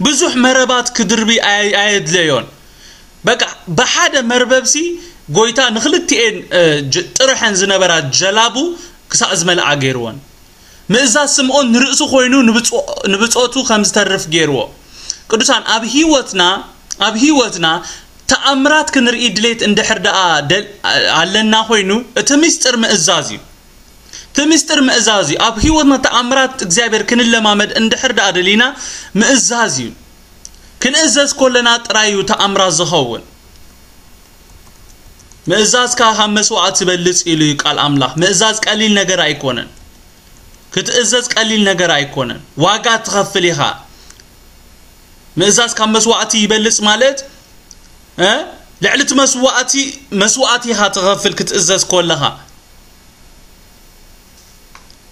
ብዙሕ መረባት ክድርቢ ኣየ-፣ ኣየድለዮን። በቃ ብሓደ መርበብሲ ጎይታ ንኽልቲኤን፣ እ፣ ጅ-፣ ጥርሐን ዝነበራ ጀላቡ ክሳዕ ዝመልኣ ገይርወን። ምእዛዝ ስምዖን ንርእሱ ኮይኑ ንብጾ-፣ ንብጾቱ ከም ዝተርፍ ገይርዎ። ቅዱሳን ኣብ ህይወትና፣ ኣብ ህይወትና ተኣምራት ክንርኢ ድሌት እንድሕር ደኣ ደል-፣ ኣለና ኮይኑ እቲ ምስጢር ምእዛዝ እዩ። እቲ ምስጢር ምእዛዝ እዩ። ኣብ ህይወትና ተኣምራት እግዚኣብሔር ክንለማመድ እንድሕር ደኣ ደሊና ምእዛዝ እዩ። ክንእዘዝ ከለና ጥራይ እዩ ተኣምራት ዝኸውን። ምእዛዝካ ካብ መስዋዕቲ ይበልጽ ኢሉ እዩ ቃል ኣምላኽ። ምእዛዝ ቀሊል ነገር ኣይኮነን። ክትእዘዝ ቀሊል ነገር ኣይኮነን። ዋጋ ትኸፍል ኢኻ። ምእዛዝ ካብ መስዋዕቲ ይበልጽ ማለት፣ እ፣ ልዕሊ እቲ መስዋዕቲ፣ መስዋዕቲ ኢኻ ትኸፍል ክትእዘዝ ከለኻ።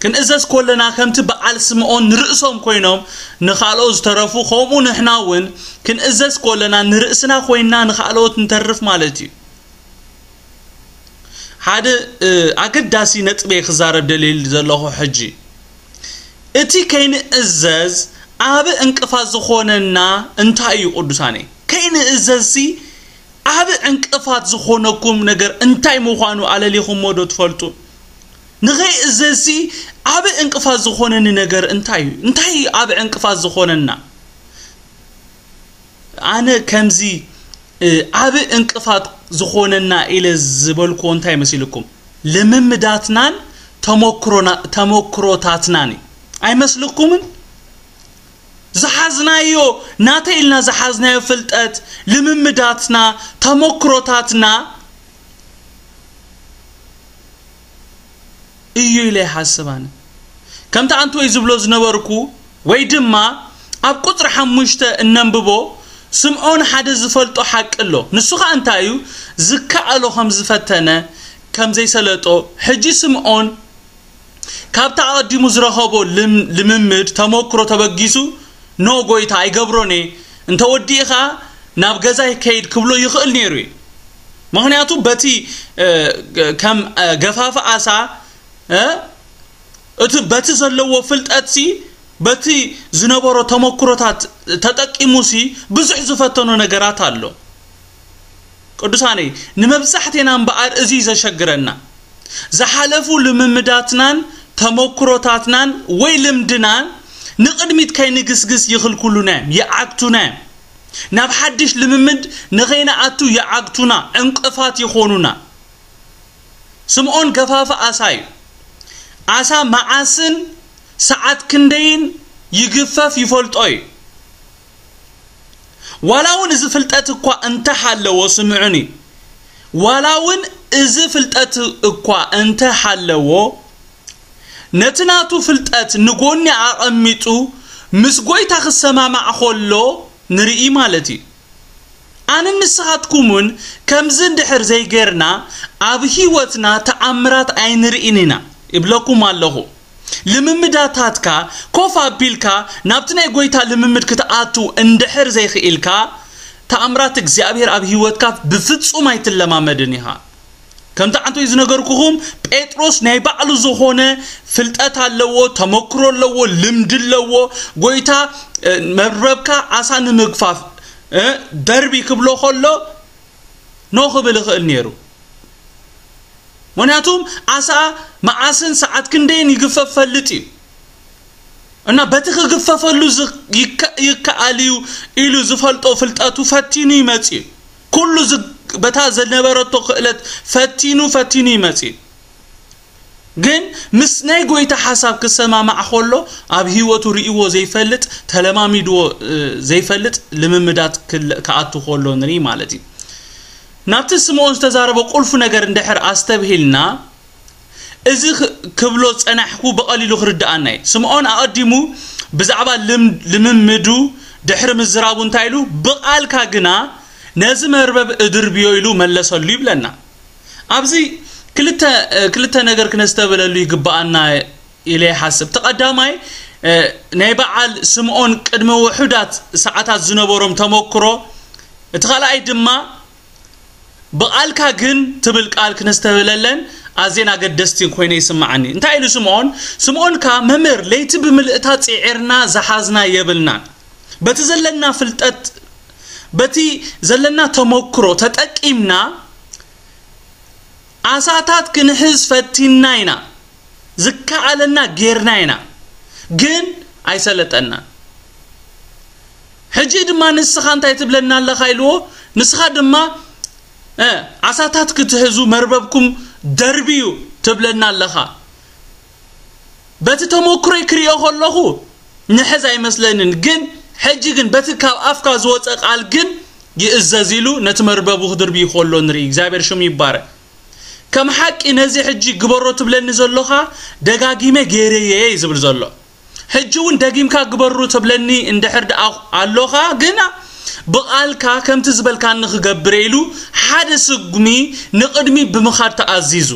ክንእዘዝ ከለና ከምቲ በዓል ስምዖን ንርእሶም ኮይኖም ንኻልኦት ዝተረፉ፣ ከምኡ ንሕና እውን ክንእዘዝ ከለና ንርእስና ኮይንና ንኻልኦት ንተርፍ ማለት እዩ። ሓደ፣ እ፣ ኣገዳሲ ነጥቢ እየ ክዛረብ ደልየ ዘለኹ ሕጂ። እቲ ከይንእዘዝ ዓቢ ዕንቅፋት ዝኾነና እንታይ እዩ ቅዱሳነይ? ከይንእዘዝሲ ዓቢ ዕንቅፋት ዝኾነኩም ነገር እንታይ ምዃኑ ኣለሊኹሞ ዶ ትፈልጡ? ንኸይእዘዝሲ ዓቢ ዕንቅፋት ዝኾነኒ ነገር እንታይ እዩ? እንታይ እዩ ዓቢ ዕንቅፋት ዝኾነና? ኣነ ከምዚ ዓቢ ዕንቅፋት ዝኾነና ኢለ ዝበልኩዎ እንታይ መሲልኩም? ልምምዳትናን ተመክሮታትናን እዩ። ኣይመስልኩምን? ዝሓዝናዮ ናተ ኢልና ዝሓዝናዮ ፍልጠት፣ ልምምዳትና፣ ተመክሮታትና እዩ ኢለ ይሓስብ ኣነ። ከምቲ ኣንትወይ ዝብሎ ዝነበርኩ፣ ወይ ድማ ኣብ ቁጽሪ ሓሙሽተ እነንብቦ፣ ስምዖን ሓደ ዝፈልጦ ሓቂ ኣሎ። ንሱ ኸኣ እንታይ እዩ? ዝከኣሎ ከም ዝፈተነ፣ ከም ዘይሰለጦ። ሕጂ ስምዖን ካብቲ ኣቐዲሙ ዝረኸቦ ልምምድ ተመክሮ ተበጊሱ፣ ኖ ጎይታ፣ ኣይገብሮን እየ፣ እንተወዲእኻ ናብ ገዛይ ከይድ ክብሎ ይኽእል ነይሩ እዩ። ምኽንያቱ በቲ ከም ገፋፍ ኣሳ እቲ በቲ ዘለዎ ፍልጠትሲ በቲ ዝነበሮ ተመክሮታት ተጠቂሙሲ ብዙሕ ዝፈተኖ ነገራት ኣሎ። ቅዱሳነይ፣ ንመብዛሕቴና እምበኣር እዚ እዩ ዘሸግረና። ዝሓለፉ ልምምዳትናን ተመክሮታትናን ወይ ልምድናን ንቕድሚት ከይንግስግስ ይኽልክሉና እዮም፣ ይዓግቱና እዮም። ናብ ሓድሽ ልምምድ ንኸይንኣቱ ይዓግቱና፣ ዕንቅፋት ይኾኑና። ስምዖን ገፋፍ ኣሳ እዩ። ኣሳ መዓስን ሰዓት ክንደይን ይግፈፍ ይፈልጦ እዩ። ዋላ እውን እዚ ፍልጠት እኳ እንተሃለዎ፣ ስምዑኒ፣ ዋላ እውን እዚ ፍልጠት እኳ እንተሃለዎ፣ ነቲ ናቱ ፍልጠት ንጎኒ ኣቐሚጡ ምስ ጎይታ ክሰማማዕ ከሎ ንርኢ ማለት እዩ። ኣነን ንስኻትኩምን ከምዚ እንድሕር ዘይጌርና ኣብ ህይወትና ተኣምራት ኣይንርእን ኢና ይብለኩም ኣለኹ። ልምምዳታትካ ኮፍ ኣቢልካ ናብቲ ናይ ጎይታ ልምምድ ክትኣቱ እንድሕር ዘይኽኢልካ፣ ተኣምራት እግዚኣብሔር ኣብ ህይወትካ ብፍጹም ኣይትለማመድን ኢኻ። ከምቲ ዓንቶይ ዝነገርኩኹም፣ ጴጥሮስ ናይ ባዕሉ ዝኾነ ፍልጠት ኣለዎ፣ ተመክሮ ኣለዎ፣ ልምዲ ኣለዎ። ጎይታ መርበብካ ዓሳ ንምግፋፍ ደርቢ ክብሎ ከሎ ኖ ክብል ይኽእል ነይሩ። ምክንያቱም ዓሳ መዓስን ሰዓት ክንደይን ይግፈፍ ፈልጥ እዩ እና በቲ ክግፈፈሉ ይከኣል እዩ ኢሉ ዝፈልጦ ፍልጠቱ ፈቲኑ ይመጽእ እዩ። ኩሉ በታ ዝነበረቶ ክእለት ፈቲኑ ፈቲኑ ይመጽእ። ግን ምስ ናይ ጎይታ ሓሳብ ክሰማማዕ ከሎ ኣብ ህይወቱ ርእይዎ ዘይፈልጥ፣ ተለማሚድዎ ዘይፈልጥ ልምምዳት ክኣቱ ከሎ ንርኢ ማለት እዩ። ናብቲ ስምዖን ዝተዛረበ ቁልፉ ነገር እንድሕር ኣስተብሂልና፣ እዚ ክብሎ ዝጸናሕኩ ብቐሊሉ ክርድኣና እዩ። ስምዖን ኣቐዲሙ ብዛዕባ ልምምዱ ድሕሪ ምዝራቡ እንታይ ኢሉ? ብቓልካ ግና ነዚ መርበብ እድርብዮ ኢሉ መለሰሉ ይብለና። ኣብዚ ክልተ ክልተ ነገር ክነስተብህለሉ ይግብኣና ኢለ ይሓስብ። እቲ ቀዳማይ ናይ በዓል ስምዖን ቅድሚ ውሑዳት ሰዓታት ዝነበሮም ተመክሮ፣ እቲ ካልኣይ ድማ ብቓልካ ግን ትብል ቃል ክነስተብህለለን ኣዝየን ኣገደስቲ ኮይነ ይስምዓኒ። እንታይ ኢሉ ስምዖን? ስምዖን ከኣ መምህር፣ ለይቲ ብምልእታ ጽዒርና ዝሓዝና የብልናን። በቲ ዘለና ፍልጠት፣ በቲ ዘለና ተመክሮ ተጠቂምና ዓሳታት ክንሕዝ ፈቲንና ኢና፣ ዝከኣለና ጌርና ኢና፣ ግን ኣይሰለጠናን። ሕጂ ድማ ንስኻ እንታይ ትብለና ኣለኻ ኢልዎ፣ ንስኻ ድማ ዓሳታት ክትሕዙ መርበብኩም ደርብዩ ትብለና ኣለኻ። በቲ ተመክሮይ ክሪኦ ከለኹ ንሕዝ ኣይመስለንን፣ ግን ሕጂ ግን በቲ ካብ ኣፍካ ዝወፀ ቃል ግን ይእዘዝ ኢሉ ነቲ መርበቡ ክድርብዩ ከሎ ንርኢ። እግዚኣብሔር ሽሙ ይባረክ። ከም ሓቂ ነዚ ሕጂ ግበሮ ትብለኒ ዘሎኻ ደጋጊመ ገይረየ እዩ ዝብል ዘሎ። ሕጂ እውን ደጊምካ ግበሩ ትብለኒ እንድሕር ደኣ ኣሎኻ፣ ግና ብቓልካ ከምቲ ዝበልካኒ ክገብር ኢሉ ሓደ ስጉሚ ንቕድሚ ብምኻድ ተኣዚዙ።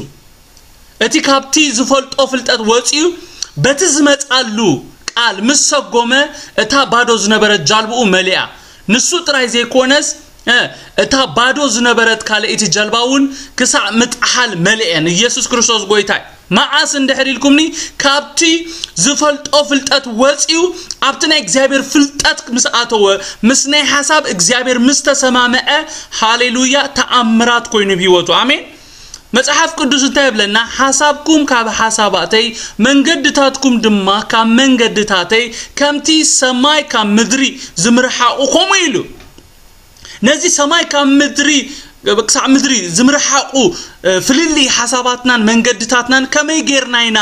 እቲ ካብቲ ዝፈልጦ ፍልጠት ወጺኡ በቲ ዝመጻሉ ቃል ምስ ሰጎመ እታ ባዶ ዝነበረት ጃልብኡ መሊኣ። ንሱ ጥራይ ዘይኮነስ እታ ባዶ ዝነበረት ካልኣይቲ ጀልባ እውን ክሳዕ ምጥሓል መሊኤን። ኢየሱስ ክርስቶስ ጎይታይ። መዓስ እንድሕር ኢልኩምኒ፣ ካብቲ ዝፈልጦ ፍልጠት ወጺኡ ኣብቲ ናይ እግዚኣብሔር ፍልጠት ምስ ኣተወ፣ ምስ ናይ ሓሳብ እግዚኣብሔር ምስ ተሰማምዐ፣ ሃሌሉያ፣ ተኣምራት ኮይኑ ብህይወቱ። ኣሜን። መጽሓፍ ቅዱስ እንታይ ይብለና? ሓሳብኩም ካብ ሓሳባተይ፣ መንገድታትኩም ድማ ካብ መንገድታተይ፣ ከምቲ ሰማይ ካብ ምድሪ ዝምርሓቑ፣ ከምኡ ኢሉ። ነዚ ሰማይ ካብ ምድሪ፣ ክሳዕ ምድሪ ዝምርሓቑ፣ እ፣ ፍልልይ ሓሳባትናን መንገድታትናን ከመይ ጌርና ኢና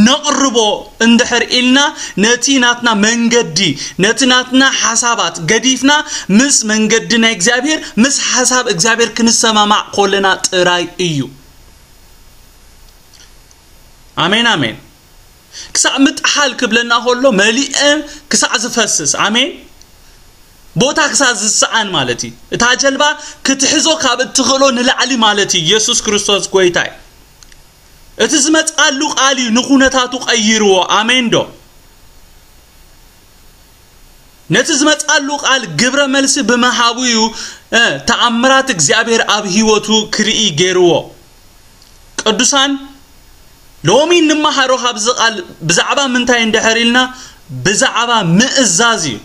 ነቕርቦ እንድሕር ኢልና፣ ነቲ ናትና መንገዲ፣ ነቲ ናትና ሓሳባት ገዲፍና፣ ምስ መንገዲ ናይ እግዚኣብሔር፣ ምስ ሓሳብ እግዚኣብሔር ክንሰማማዕ ኮለና ጥራይ እዩ። ኣሜን፣ ኣሜን። ክሳዕ ምጥሓል ክብለና ከሎ፣ መሊኤ ክሳዕ ዝፈስስ፣ ኣሜን፣ ቦታ ክሳዕ ዝሰኣን ማለት እዩ። እታ ጀልባ ክትሕዞ ካብ እትኽእሎ ንላዕሊ ማለት እዩ። ኢየሱስ ክርስቶስ ጎይታ እዩ። እቲ ዝመጽኣሉ ቃል እዩ ንኹነታቱ ቀይርዎ። ኣሜን ዶ? ነቲ ዝመጽኣሉ ቃል ግብረ መልሲ ብምሃቡ እዩ፣ እ፣ ተኣምራት እግዚኣብሔር ኣብ ህይወቱ ክርኢ ገይርዎ። ቅዱሳን፣ ሎሚ እንመሃሮ ካብዚ ቃል ብዛዕባ ምንታይ እንድሕር ኢልና፣ ብዛዕባ ምእዛዝ እዩ።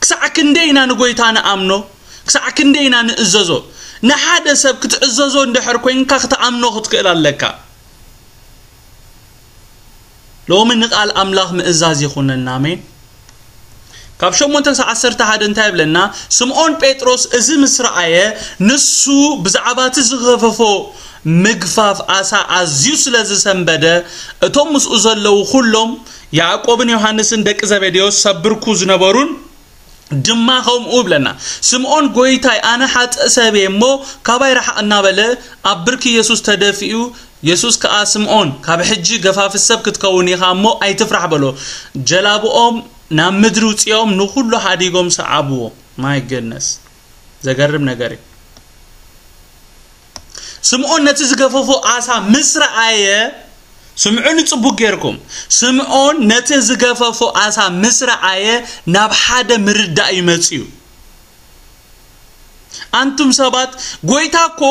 ክሳዕ ክንደይ ኢና ንጎይታ ንኣምኖ? ክሳዕ ክንደይ ኢና ንእዘዞ? ንሓደ ሰብ ክትእዘዞ እንድሕር ኮይንካ፣ ክትኣምኖ ክትክእል ኣለካ። ሎሚ ንቃል ኣምላኽ ምእዛዝ ይኹነና። ኣሜን። ካብ ሸሞንተ ክሳዕ ዓሰርተ ሓደ እንታይ ይብለና? ስምዖን ጴጥሮስ እዚ ምስ ረኣየ፣ ንሱ ብዛዕባ እቲ ዝገፈፎ ምግፋፍ ዓሳ ኣዝዩ ስለ ዝሰንበደ፣ እቶም ምስኡ ዘለዉ ኩሎም፣ ያዕቆብን ዮሃንስን ደቂ ዘቤዴዎስ፣ ሰብ ብርኩ ዝነበሩን ድማ ከምኡ ይብለና። ስምዖን፣ ጎይታይ፣ ኣነ ሓጥእ ሰብ እየ እሞ፣ ካባይ ረሓቕ እናበለ ኣብ ብርኪ የሱስ ተደፊኡ፣ የሱስ ከኣ፣ ስምዖን፣ ካብ ሕጂ ገፋፊ ሰብ ክትከውን ኢኻ እሞ ኣይትፍራሕ በሎ። ጀላብኦም ናብ ምድሪ ውጽኦም ንኹሉ ሓዲጎም ሰዓብዎ። My goodness። ዘገርም ነገር እዩ። ስምዖን ነቲ ዝገፈፎ ዓሳ ምስ ረኣየ፣ ስምዑኒ ጽቡቅ ጌርኩም። ስምዖን ነቲ ዝገፈፎ ዓሳ ምስ ረኣየ ናብ ሓደ ምርዳእ እዩ መጺኡ። ኣንቱም ሰባት፣ ጎይታ እኮ፣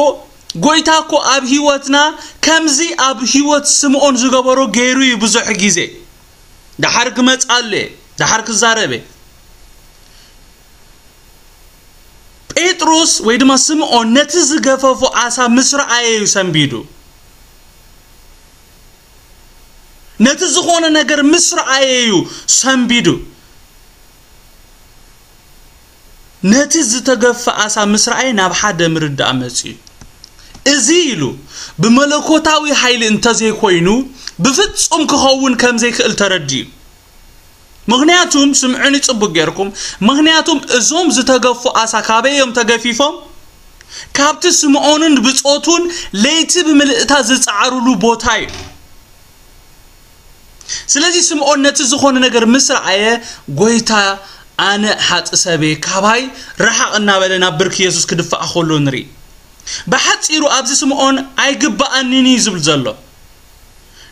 ጎይታ እኮ ኣብ ህይወትና ከምዚ ኣብ ህይወት ስምዖን ዝገበሮ ገይሩ እዩ ብዙሕ ግዜ። ደሓር ክመጽኣሉ እየ፣ ደሓር ክዛረብ እየ። ጴጥሮስ ወይ ድማ ስምዖን ነቲ ዝገፈፎ ዓሳ ምስ ረኣየ እዩ ሰንቢዱ። ነቲ ዝኾነ ነገር ምስ ረኣየ እዩ ሰንቢዱ። ነቲ ዝተገፈ ዓሳ ምስ ረኣየ ናብ ሓደ ምርዳእ መጺኡ። እዚ ኢሉ ብመለኮታዊ ሓይሊ እንተዘይኮይኑ ብፍጹም ክኸውን ከም ዘይክእል ተረዲኡ። ምኽንያቱም፣ ስምዑኒ ጽቡቅ ጌርኩም፣ ምኽንያቱም እዞም ዝተገፉ ዓሳ ካበይ እዮም ተገፊፎም? ካብቲ ስምዖንን ብጾቱን ለይቲ ብምልእታ ዝጸዓሩሉ ቦታ እዩ። ስለዚ ስምዖን ነቲ ዝኾነ ነገር ምስ ረኣየ፣ "ጎይታ፣ ኣነ ሓጥእ ሰብ እየ፣ ካባይ ረሓቕ" እናበለ ናብ ብርኪ የሱስ ክድፋእ ከሎ ንርኢ። ብሓጺሩ ኣብዚ ስምዖን "ኣይግባኣንን እዩ" ዝብል ዘሎ።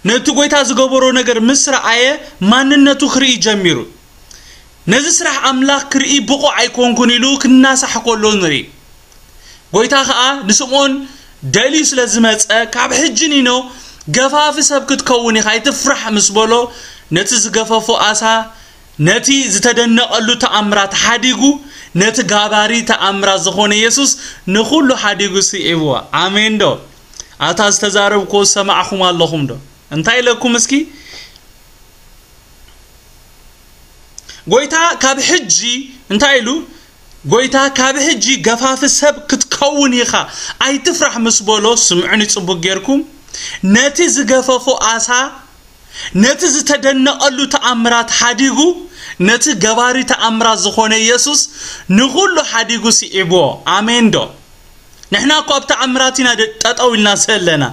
ነቲ ጎይታ ዝገበሮ ነገር ምስ ረኣየ ማንነቱ ክርኢ ጀሚሩ። ነዚ ስራሕ ኣምላኽ ክርኢ ብቑዕ ኣይኮንኩን ኢሉ ክናሳሕ ከሎ ንርኢ። ጎይታ ኸኣ ንስምዖን ደልዩ ስለ ዝመጸ፣ "ካብ ሕጂ ኒኖ ገፋፊ ሰብ ክትከውን ኢኻ፣ ኣይትፍራሕ" ምስ በሎ፣ ነቲ ዝገፈፎ ኣሳ፣ ነቲ ዝተደነቐሉ ተኣምራት ሓዲጉ፣ ነቲ ጋባሪ ተኣምራት ዝኾነ የሱስ ንኹሉ ሓዲጉ ስዒብዎ። ኣሜን ዶ? ኣታ ዝተዛረብክዎ ዝሰማዕኹም ኣለኹም ዶ? እንታይ ኢለኩም እስኪ? ጎይታ ካብ ሕጂ እንታይ ኢሉ? ጎይታ ካብ ሕጂ ገፋፊ ሰብ ክትከውን ኢኻ፣ ኣይትፍራሕ ምስ በሎ፣ ስምዑኒ ጽቡቅ ጌርኩም፣ ነቲ ዝገፈፎ ኣሳ፣ ነቲ ዝተደነቐሉ ተኣምራት ሓዲጉ፣ ነቲ ገባሪ ተኣምራት ዝኾነ የሱስ ንኹሉ ሓዲጉ ስዒብዎ። ኣሜን ዶ? ንሕና እኮ ኣብ ተኣምራት ኢና ደ-፣ ጠጠው ኢልና ዘለና።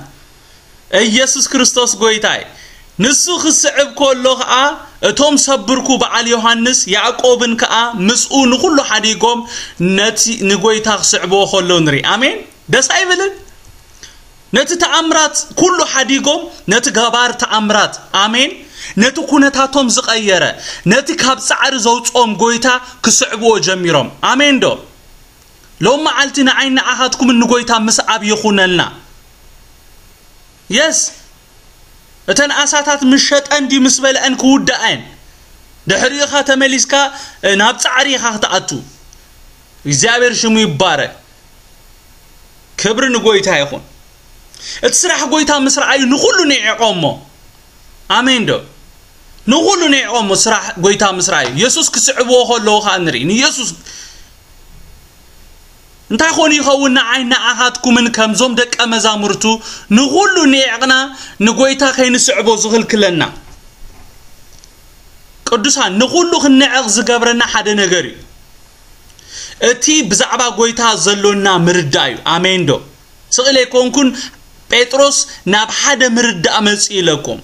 ኢየሱስ ክርስቶስ ጎይታይ። ንሱ ክስዕብ ከሎ ኸኣ፣ እቶም ሰብ ብርኩ በዓል ዮሃንስ፣ ያዕቆብን ከኣ ምስኡ ንኹሉ ሓዲጎም ነቲ ንጎይታ ክስዕብዎ ከለዉ ንርኢ። ኣሜን። ደስ ኣይብልን? ነቲ ተኣምራት ኩሉ ሓዲጎም፣ ነቲ ገባር ተኣምራት፣ ኣሜን፣ ነቲ ኩነታቶም ዝቐየረ፣ ነቲ ካብ ጻዕሪ ዘውጽኦም ጎይታ ክስዕብዎ ጀሚሮም። ኣሜን ዶ? ሎም መዓልቲ ንዓይ ንዓኻትኩምን ንጎይታ ምስዓብ ይኹነልና። የስ፣ እተን ኣሳታት ምስ ሸጠን ድዩ ምስ በልዐን ክውዳኣን። ድሕሪኡ ኢኻ ተመሊስካ፣ እ፣ ናብ ጻዕሪ ኢኻ ክትኣቱ። እግዚኣብሔር ሽሙ ይባረክ። ክብሪ ንጎይታ ይኹን። እቲ ስራሕ ጎይታ ምስ ረኣዩ ንኹሉ ንዒቖሞ። ኣሜን ዶ? ንኹሉ ንዒቖሞ ስራሕ ጎይታ ምስ ረኣዩ። የሱስ ክስዕብዎ ከለዉ ኸኣ ንርኢ። ንየሱስ እንታይ ኾን ይኸውን ንዓይ ንኣኻትኩምን ከምዞም ደቀ መዛሙርቱ ንኹሉ ንዒቕና ንጎይታ ከይንስዕቦ ዝኽልክለና? ቅዱሳን ንኹሉ ክንዕቕ ዝገብረና ሓደ ነገር እዩ። እቲ ብዛዕባ ጎይታ ዘሎና ምርዳእ እዩ። ኣሜን ዶ? ስቕ ኢለ ኣይኮንኩን ጴጥሮስ ናብ ሓደ ምርዳእ መጽእ ኢለኩም።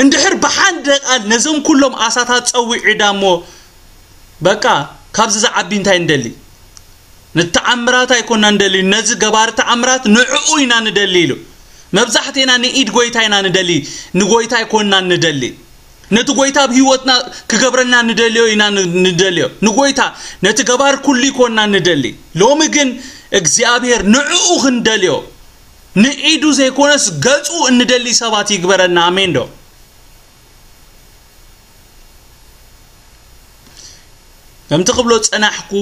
እንድሕር ብሓንደ ቃል ነዞም ኩሎም ኣሳታት ጸዊዑ ዳሞ በቃ ካብዚ ዝዓቢ እንታይ ንደሊ? ንተኣምራት ኣይኮና ንደሊ፣ ነዚ ገባሪ ተኣምራት ንዕኡ ኢና ንደሊ ኢሉ። መብዛሕቴና ንኢድ ጎይታ ኢና ንደሊ፣ ንጎይታ ኣይኮና ንደሊ። ነቲ ጎይታ ኣብ ህይወትና ክገብረልና ንደልዮ ኢና ን-፣ ንደልዮ። ንጎይታ ነቲ ገባር ኩሉ ይኮና ንደሊ። ሎሚ ግን እግዚኣብሔር ንዕኡ ክንደልዮ፣ ንኢዱ ዘይኮነስ ገጹ እንደሊ ሰባት ይግበረና። ኣሜን ዶ? ከምቲ ክብሎ ጸናሕኩ፣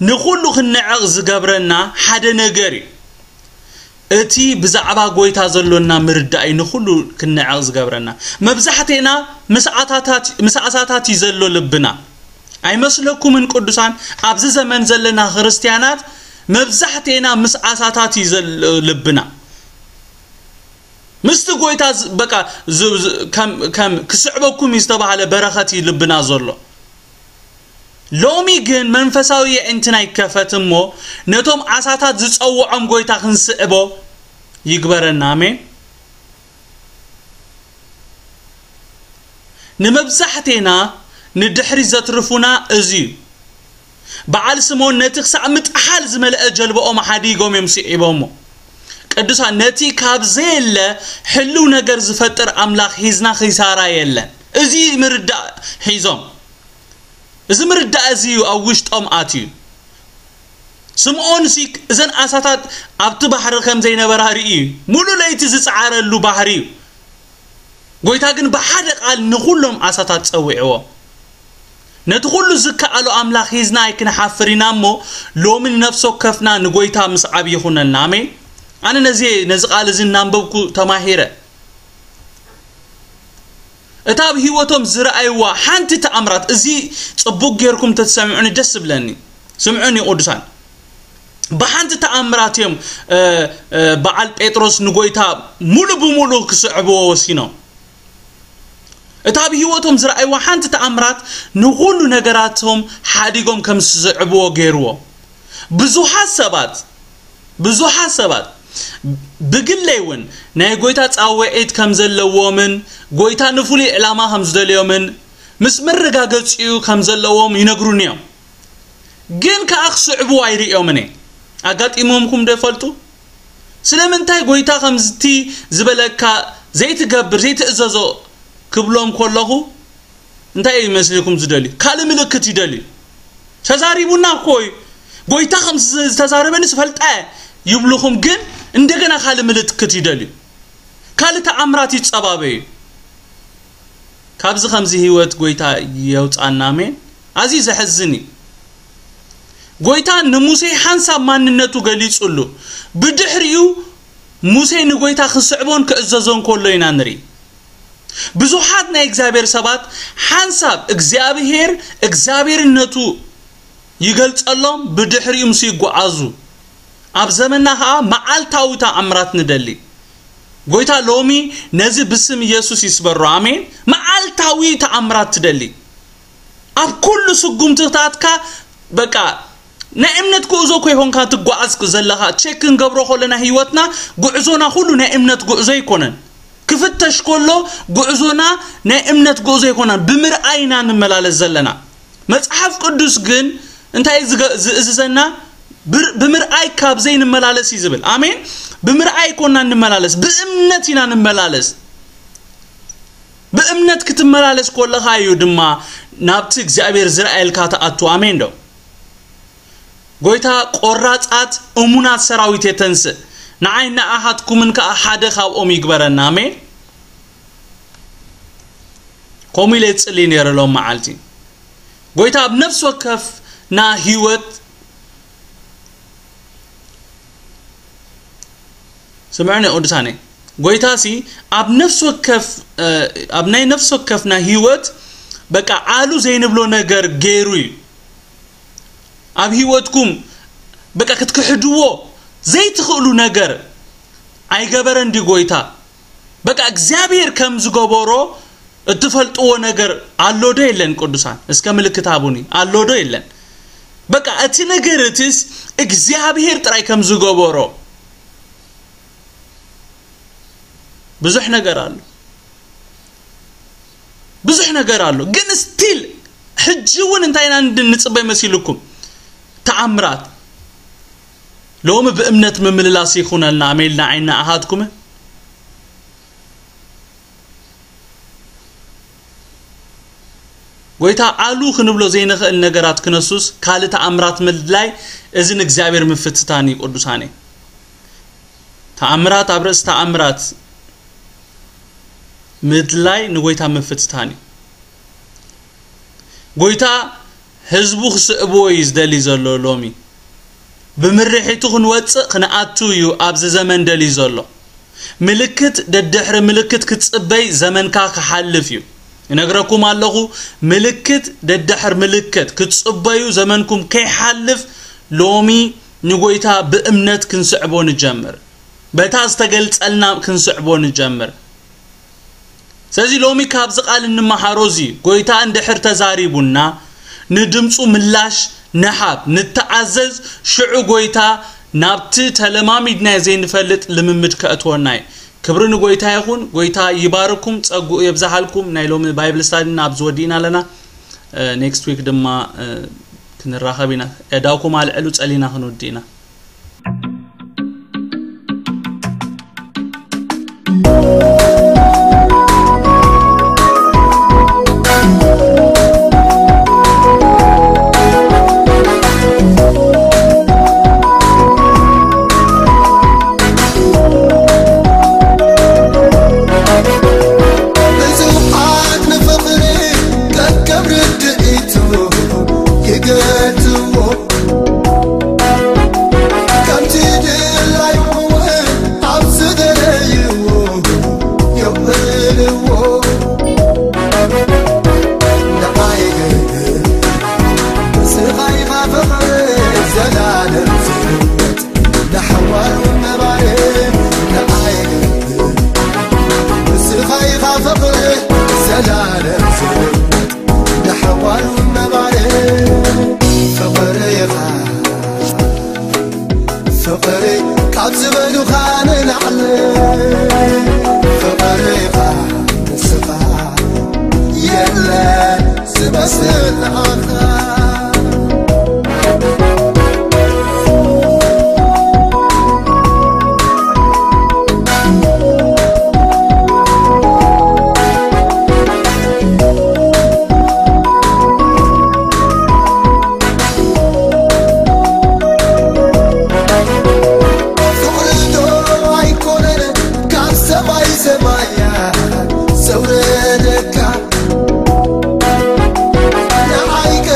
ንኹሉ ክንዕቕ ዝገብረና ሓደ ነገር እዩ። እቲ ብዛዕባ ጎይታ ዘሎና ምርዳእ እዩ ንኹሉ ክንዕቕ ዝገብረና። መብዛሕቴና ምስ ኣታታት-፣ ምስ ኣሳታት እዩ ዘሎ ልብና። ኣይመስለኩምን ቅዱሳን? ኣብዚ ዘመን ዘለና ክርስትያናት መብዛሕቴና ምስ ኣሳታት እዩ ዘሎ ልብና። ምስቲ ጎይታ ዝ-፣ በቃ ዝ-፣ ዝ-፣ ከም፣ ከም ክስዕበኩም እዩ ዝተባህለ በረኸት እዩ ልብና ዘሎ። ሎሚ ግን መንፈሳዊ የዕንትና ይከፈት እሞ ነቶም ዓሳታት ዝጸውዖም ጎይታ ክንስዕቦ ይግበረና። ኣሜን። ንመብዛሕቴና ንድሕሪ ዘትርፉና እዚ እዩ። በዓል ስምኦን ነቲ ክሳዕ ምጥሓል ዝመልአ ጀልባኦም ሓዲጎም እዮም ስዒቦሞ። ቅዱሳን፣ ነቲ ካብ ዘየለ ህልው ነገር ዝፈጥር ኣምላኽ ሒዝና ኺሳራ የለን። እዚ ምርዳእ ሒዞም፣ እዚ ምርዳእ እዚ እዩ ኣብ ውሽጦም ኣትዩ። ስምኦን ሲ እዘን ኣሳታት ኣብቲ ባሕሪ ከም ዘይነበራ ርእዩ እዩ። ሙሉ ለይቲ ዝጸዓረሉ ባሕሪ እዩ። ጎይታ ግን ብሓደ ቃል ንኹሎም ኣሳታት ጸዊዕዎ። ነቲ ኩሉ ዝከኣሎ ኣምላኽ ሒዝና ኣይክንሓፍር ኢና እሞ፣ ሎሚ ንነፍሲ ወከፍና ንጎይታ ምስዓብ ይኹነልና። ኣሜን። ኣነ ነዚ፣ ነዚ ቃል እዚ እናንበብኩ ተማሂረ። እታ ኣብ ህይወቶም ዝረኣይዋ ሓንቲ ተኣምራት፣ እዚ ጽቡቕ ጌርኩም ተትሰምዑኒ ደስ ዝብለኒ። ስምዑኒ ቅዱሳን። ብሓንቲ ተኣምራት እዮም፣ እ፣ እ፣ በዓል ጴጥሮስ ንጎይታ ሙሉ ብሙሉ ክስዕብዎ ወሲኖም። እታ ኣብ ህይወቶም ዝረኣይዋ ሓንቲ ተኣምራት ንኹሉ ነገራቶም ሓዲጎም ከም ዝስዕብዎ ገይርዎ። ብዙሓት ሰባት፣ ብዙሓት ሰባት ብግለይ እውን ናይ ጎይታ ጻውዒት ከም ዘለዎምን ጎይታ ንፍሉይ ዕላማ ከም ዝደልዮምን ምስ መረጋገጺኡ ከም ዘለዎም ይነግሩኒ እዮም። ግን ከኣ ክስዕቡ ኣይርእዮምን እየ። ኣጋጢሞምኩም ዶ ይፈልጡ? ስለምንታይ ጎይታ ከምዝቲ ዝበለካ ዘይትገብር፣ ዘይትእዘዞ ክብሎም ከለኹ እንታይ እዩ መስልኩም ዝደልዩ? ካልእ ምልክት ይደልዩ። ተዛሪቡና እኮ እዩ። ጎይታ ከም ዝ-፣ ዝተዛረበኒ ዝፈልጠ ይብልኹም፣ ግን እንደገና ካልእ ምልክት ይደልዩ። ካልእ ተኣምራት ይጸባበዩ። ካብዚ ከምዚ ህይወት ጎይታ የውጻና። ኣሜን። ኣዝዩ ዘሕዝን እዩ። ጎይታ ንሙሴ ሓንሳብ ማንነቱ ገሊጹሉ። ብድሕሪኡ ሙሴ ንጎይታ ክስዕቦን ክእዘዞን ከሎ ኢና ንርኢ። ብዙሓት ናይ እግዚኣብሔር ሰባት ሓንሳብ እግዚኣብሔር፣ እግዚኣብሔርነቱ ይገልጸሎም፣ ብድሕሪኡ ምስ ይጓዓዙ። ኣብ ዘመንና ኸኣ መዓልታዊ ተኣምራት ንደሊ። ጎይታ ሎሚ ነዚ ብስም ኢየሱስ ይስበሮ። ኣሜን። መዓልታዊ ተኣምራት ትደሊ። ኣብ ኩሉ ስጉምትታትካ በቃ ናይ እምነት ጉዕዞ እኮ ይኾንካ ትጓዓዝ ዘለኻ። ቸክ ክንገብሮ ከለና ህይወትና፣ ጉዕዞና ኩሉ ናይ እምነት ጉዕዞ ኣይኮነን። ክፍተሽ ከሎ ጉዕዞና ናይ እምነት ጉዕዞ ኣይኮነን። ብምርኣይ ኢና ንመላለስ ዘለና። መጽሓፍ ቅዱስ ግን እንታይ ዝገ-፣ ዝእዝዘና? ብር-፣ ብምርኣይ ካብ ዘይንመላለስ እዩ ዝብል። ኣሜን። ብምርኣይ ኣይኮና ንመላለስ፣ ብእምነት ኢና ንመላለስ። ብእምነት ክትመላለስ ከለኻ እዩ ድማ ናብቲ እግዚኣብሔር ዝረኣየልካ ትኣቱ። ኣሜን ዶ? ጎይታ ቆራጻት እሙናት ሰራዊት የተንስእ፣ ንዓይ ንኣኻትኩምን ከኣ ሓደ ካብኦም ይግበረና። ኣሜን። ከምኡ ኢለ ይጽሊ ነይረ ሎም መዓልቲ። ጎይታ ኣብ ነፍሲ ወከፍና ህይወት ስምዑኒ ቅዱሳነይ፣ ጎይታሲ ኣብ ነፍሲ ወከፍ ኣብ ናይ ነፍሲ ወከፍና ህይወት በቃ ዓሉ ዘይንብሎ ነገር ገይሩ እዩ። ኣብ ህይወትኩም በቃ ክትክሕድዎ ዘይትኽእሉ ነገር ኣይገበረን ድዩ ጎይታ? በቃ እግዚኣብሔር ከም ዝገበሮ እትፈልጥዎ ነገር ኣሎ ዶ የለን? ቅዱሳን እስከ ምልክት ሃቡኒ። ኣሎ ዶ የለን? በቃ እቲ ነገር እትስ እግዚኣብሔር ጥራይ ከም ዝገበሮ ብዙሕ ነገር ኣሎ። ብዙሕ ነገር ኣሎ። ግን ስቲል ሕጂ እውን እንታይ ኢና ንጽበይ መሲልኩም? ተኣምራት። ሎሚ ብእምነት ምምልላስ ይኹነልና። ኣሜልና ዓይና ኣሃትኩም። ጎይታ ኣሉ ክንብሎ ዘይንኽእል ነገራት ክነሱስ ካልእ ተኣምራት ምድላይ፣ እዚ ንእግዚኣብሔር ምፍትታን እዩ። ቅዱሳኔ፣ ተኣምራት ኣብ ርእሲ ተኣምራት ምድላይ ንጎይታ ምፍትታን እዩ። ጎይታ ህዝቡ ክስዕብዎ እዩ ዝደሊ ዘሎ። ሎሚ ብምርሒቱ ክንወፅእ ክንኣቱ እዩ ኣብዚ ዘመን ደልዩ ዘሎ። ምልክት ደድሕሪ ምልክት ክትፅበይ ዘመንካ ክሓልፍ እዩ። እነግረኩም ኣለኹ፣ ምልክት ደድሕሪ ምልክት ክትፅበዩ ዘመንኩም ከይሓልፍ ሎሚ ንጎይታ ብእምነት ክንስዕቦ ንጀምር። በታ ዝተገልጸልና ክንስዕቦ ንጀምር። ስለዚ ሎሚ ካብዚ ቃል እንመሃሮ እዚ፣ ጎይታ እንድሕር ተዛሪቡና ንድምፁ ምላሽ ንሃብ፣ ንተኣዘዝ፣ ሽዑ ጎይታ ናብቲ ተለማሚድናዮ ዘይንፈልጥ ልምምድ ከእትወና እዩ። ክብሪ ንጎይታ ይኹን። ጎይታ ይባርኩም፣ ጸግኡ የብዝሓልኩም። ናይ ሎሚ ባይብል ስታዲና ኣብዚ ወዲእና ኣለና። ኔክስት ዊክ ድማ ክንራኸብ ኢና። የዳውኩም ኣልዕሉ፣ ጸሊና ክንውዲ ኢና። ብዙሓት ንፍቕሪ ከከም ርድኢቱ ይገልጽዎ። ከምቲ ድላዩ እውን ኣብ ዝደለይዎ የቕብልዎ። ንዓይ ግን ንስኻ ኢኻ ፍቕሪ ዘላለም ዝህይወት ንሓዋሩ ነባሪ። ንዓይ ግን ንስኻ ኢኻ ፍቕሪ ዘላለም ዝህይወት ንሓዋሩ ነባሪ። ፍቕሪ ኢኻ ፍቕሪ ካብ ዝበሉኻ ንላዕሊ። ፍቕሪ ኢኻ ንስኻ የለን ዝመስል ንዓኻ። ፍቕሪ ዶ ኣይኮነን ካብ ሰማይ ሰማያት ዘውረደካ? ንዓይ ከ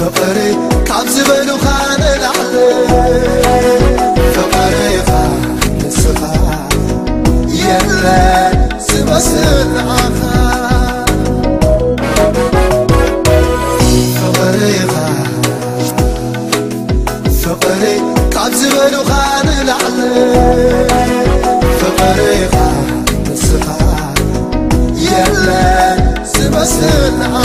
ፍቕሪ ካብ ዝበሉኻ ንላዕሊ ፍቕሪኻ ንስኻ የለ ዝመስል ንዓኻ ፍቕሪኻ ፍቕሪ ካብ ዝበሉኻ ንላዕሊ ፍቕሪኻ ንስኻ የለ ዝመስል ንዓኻ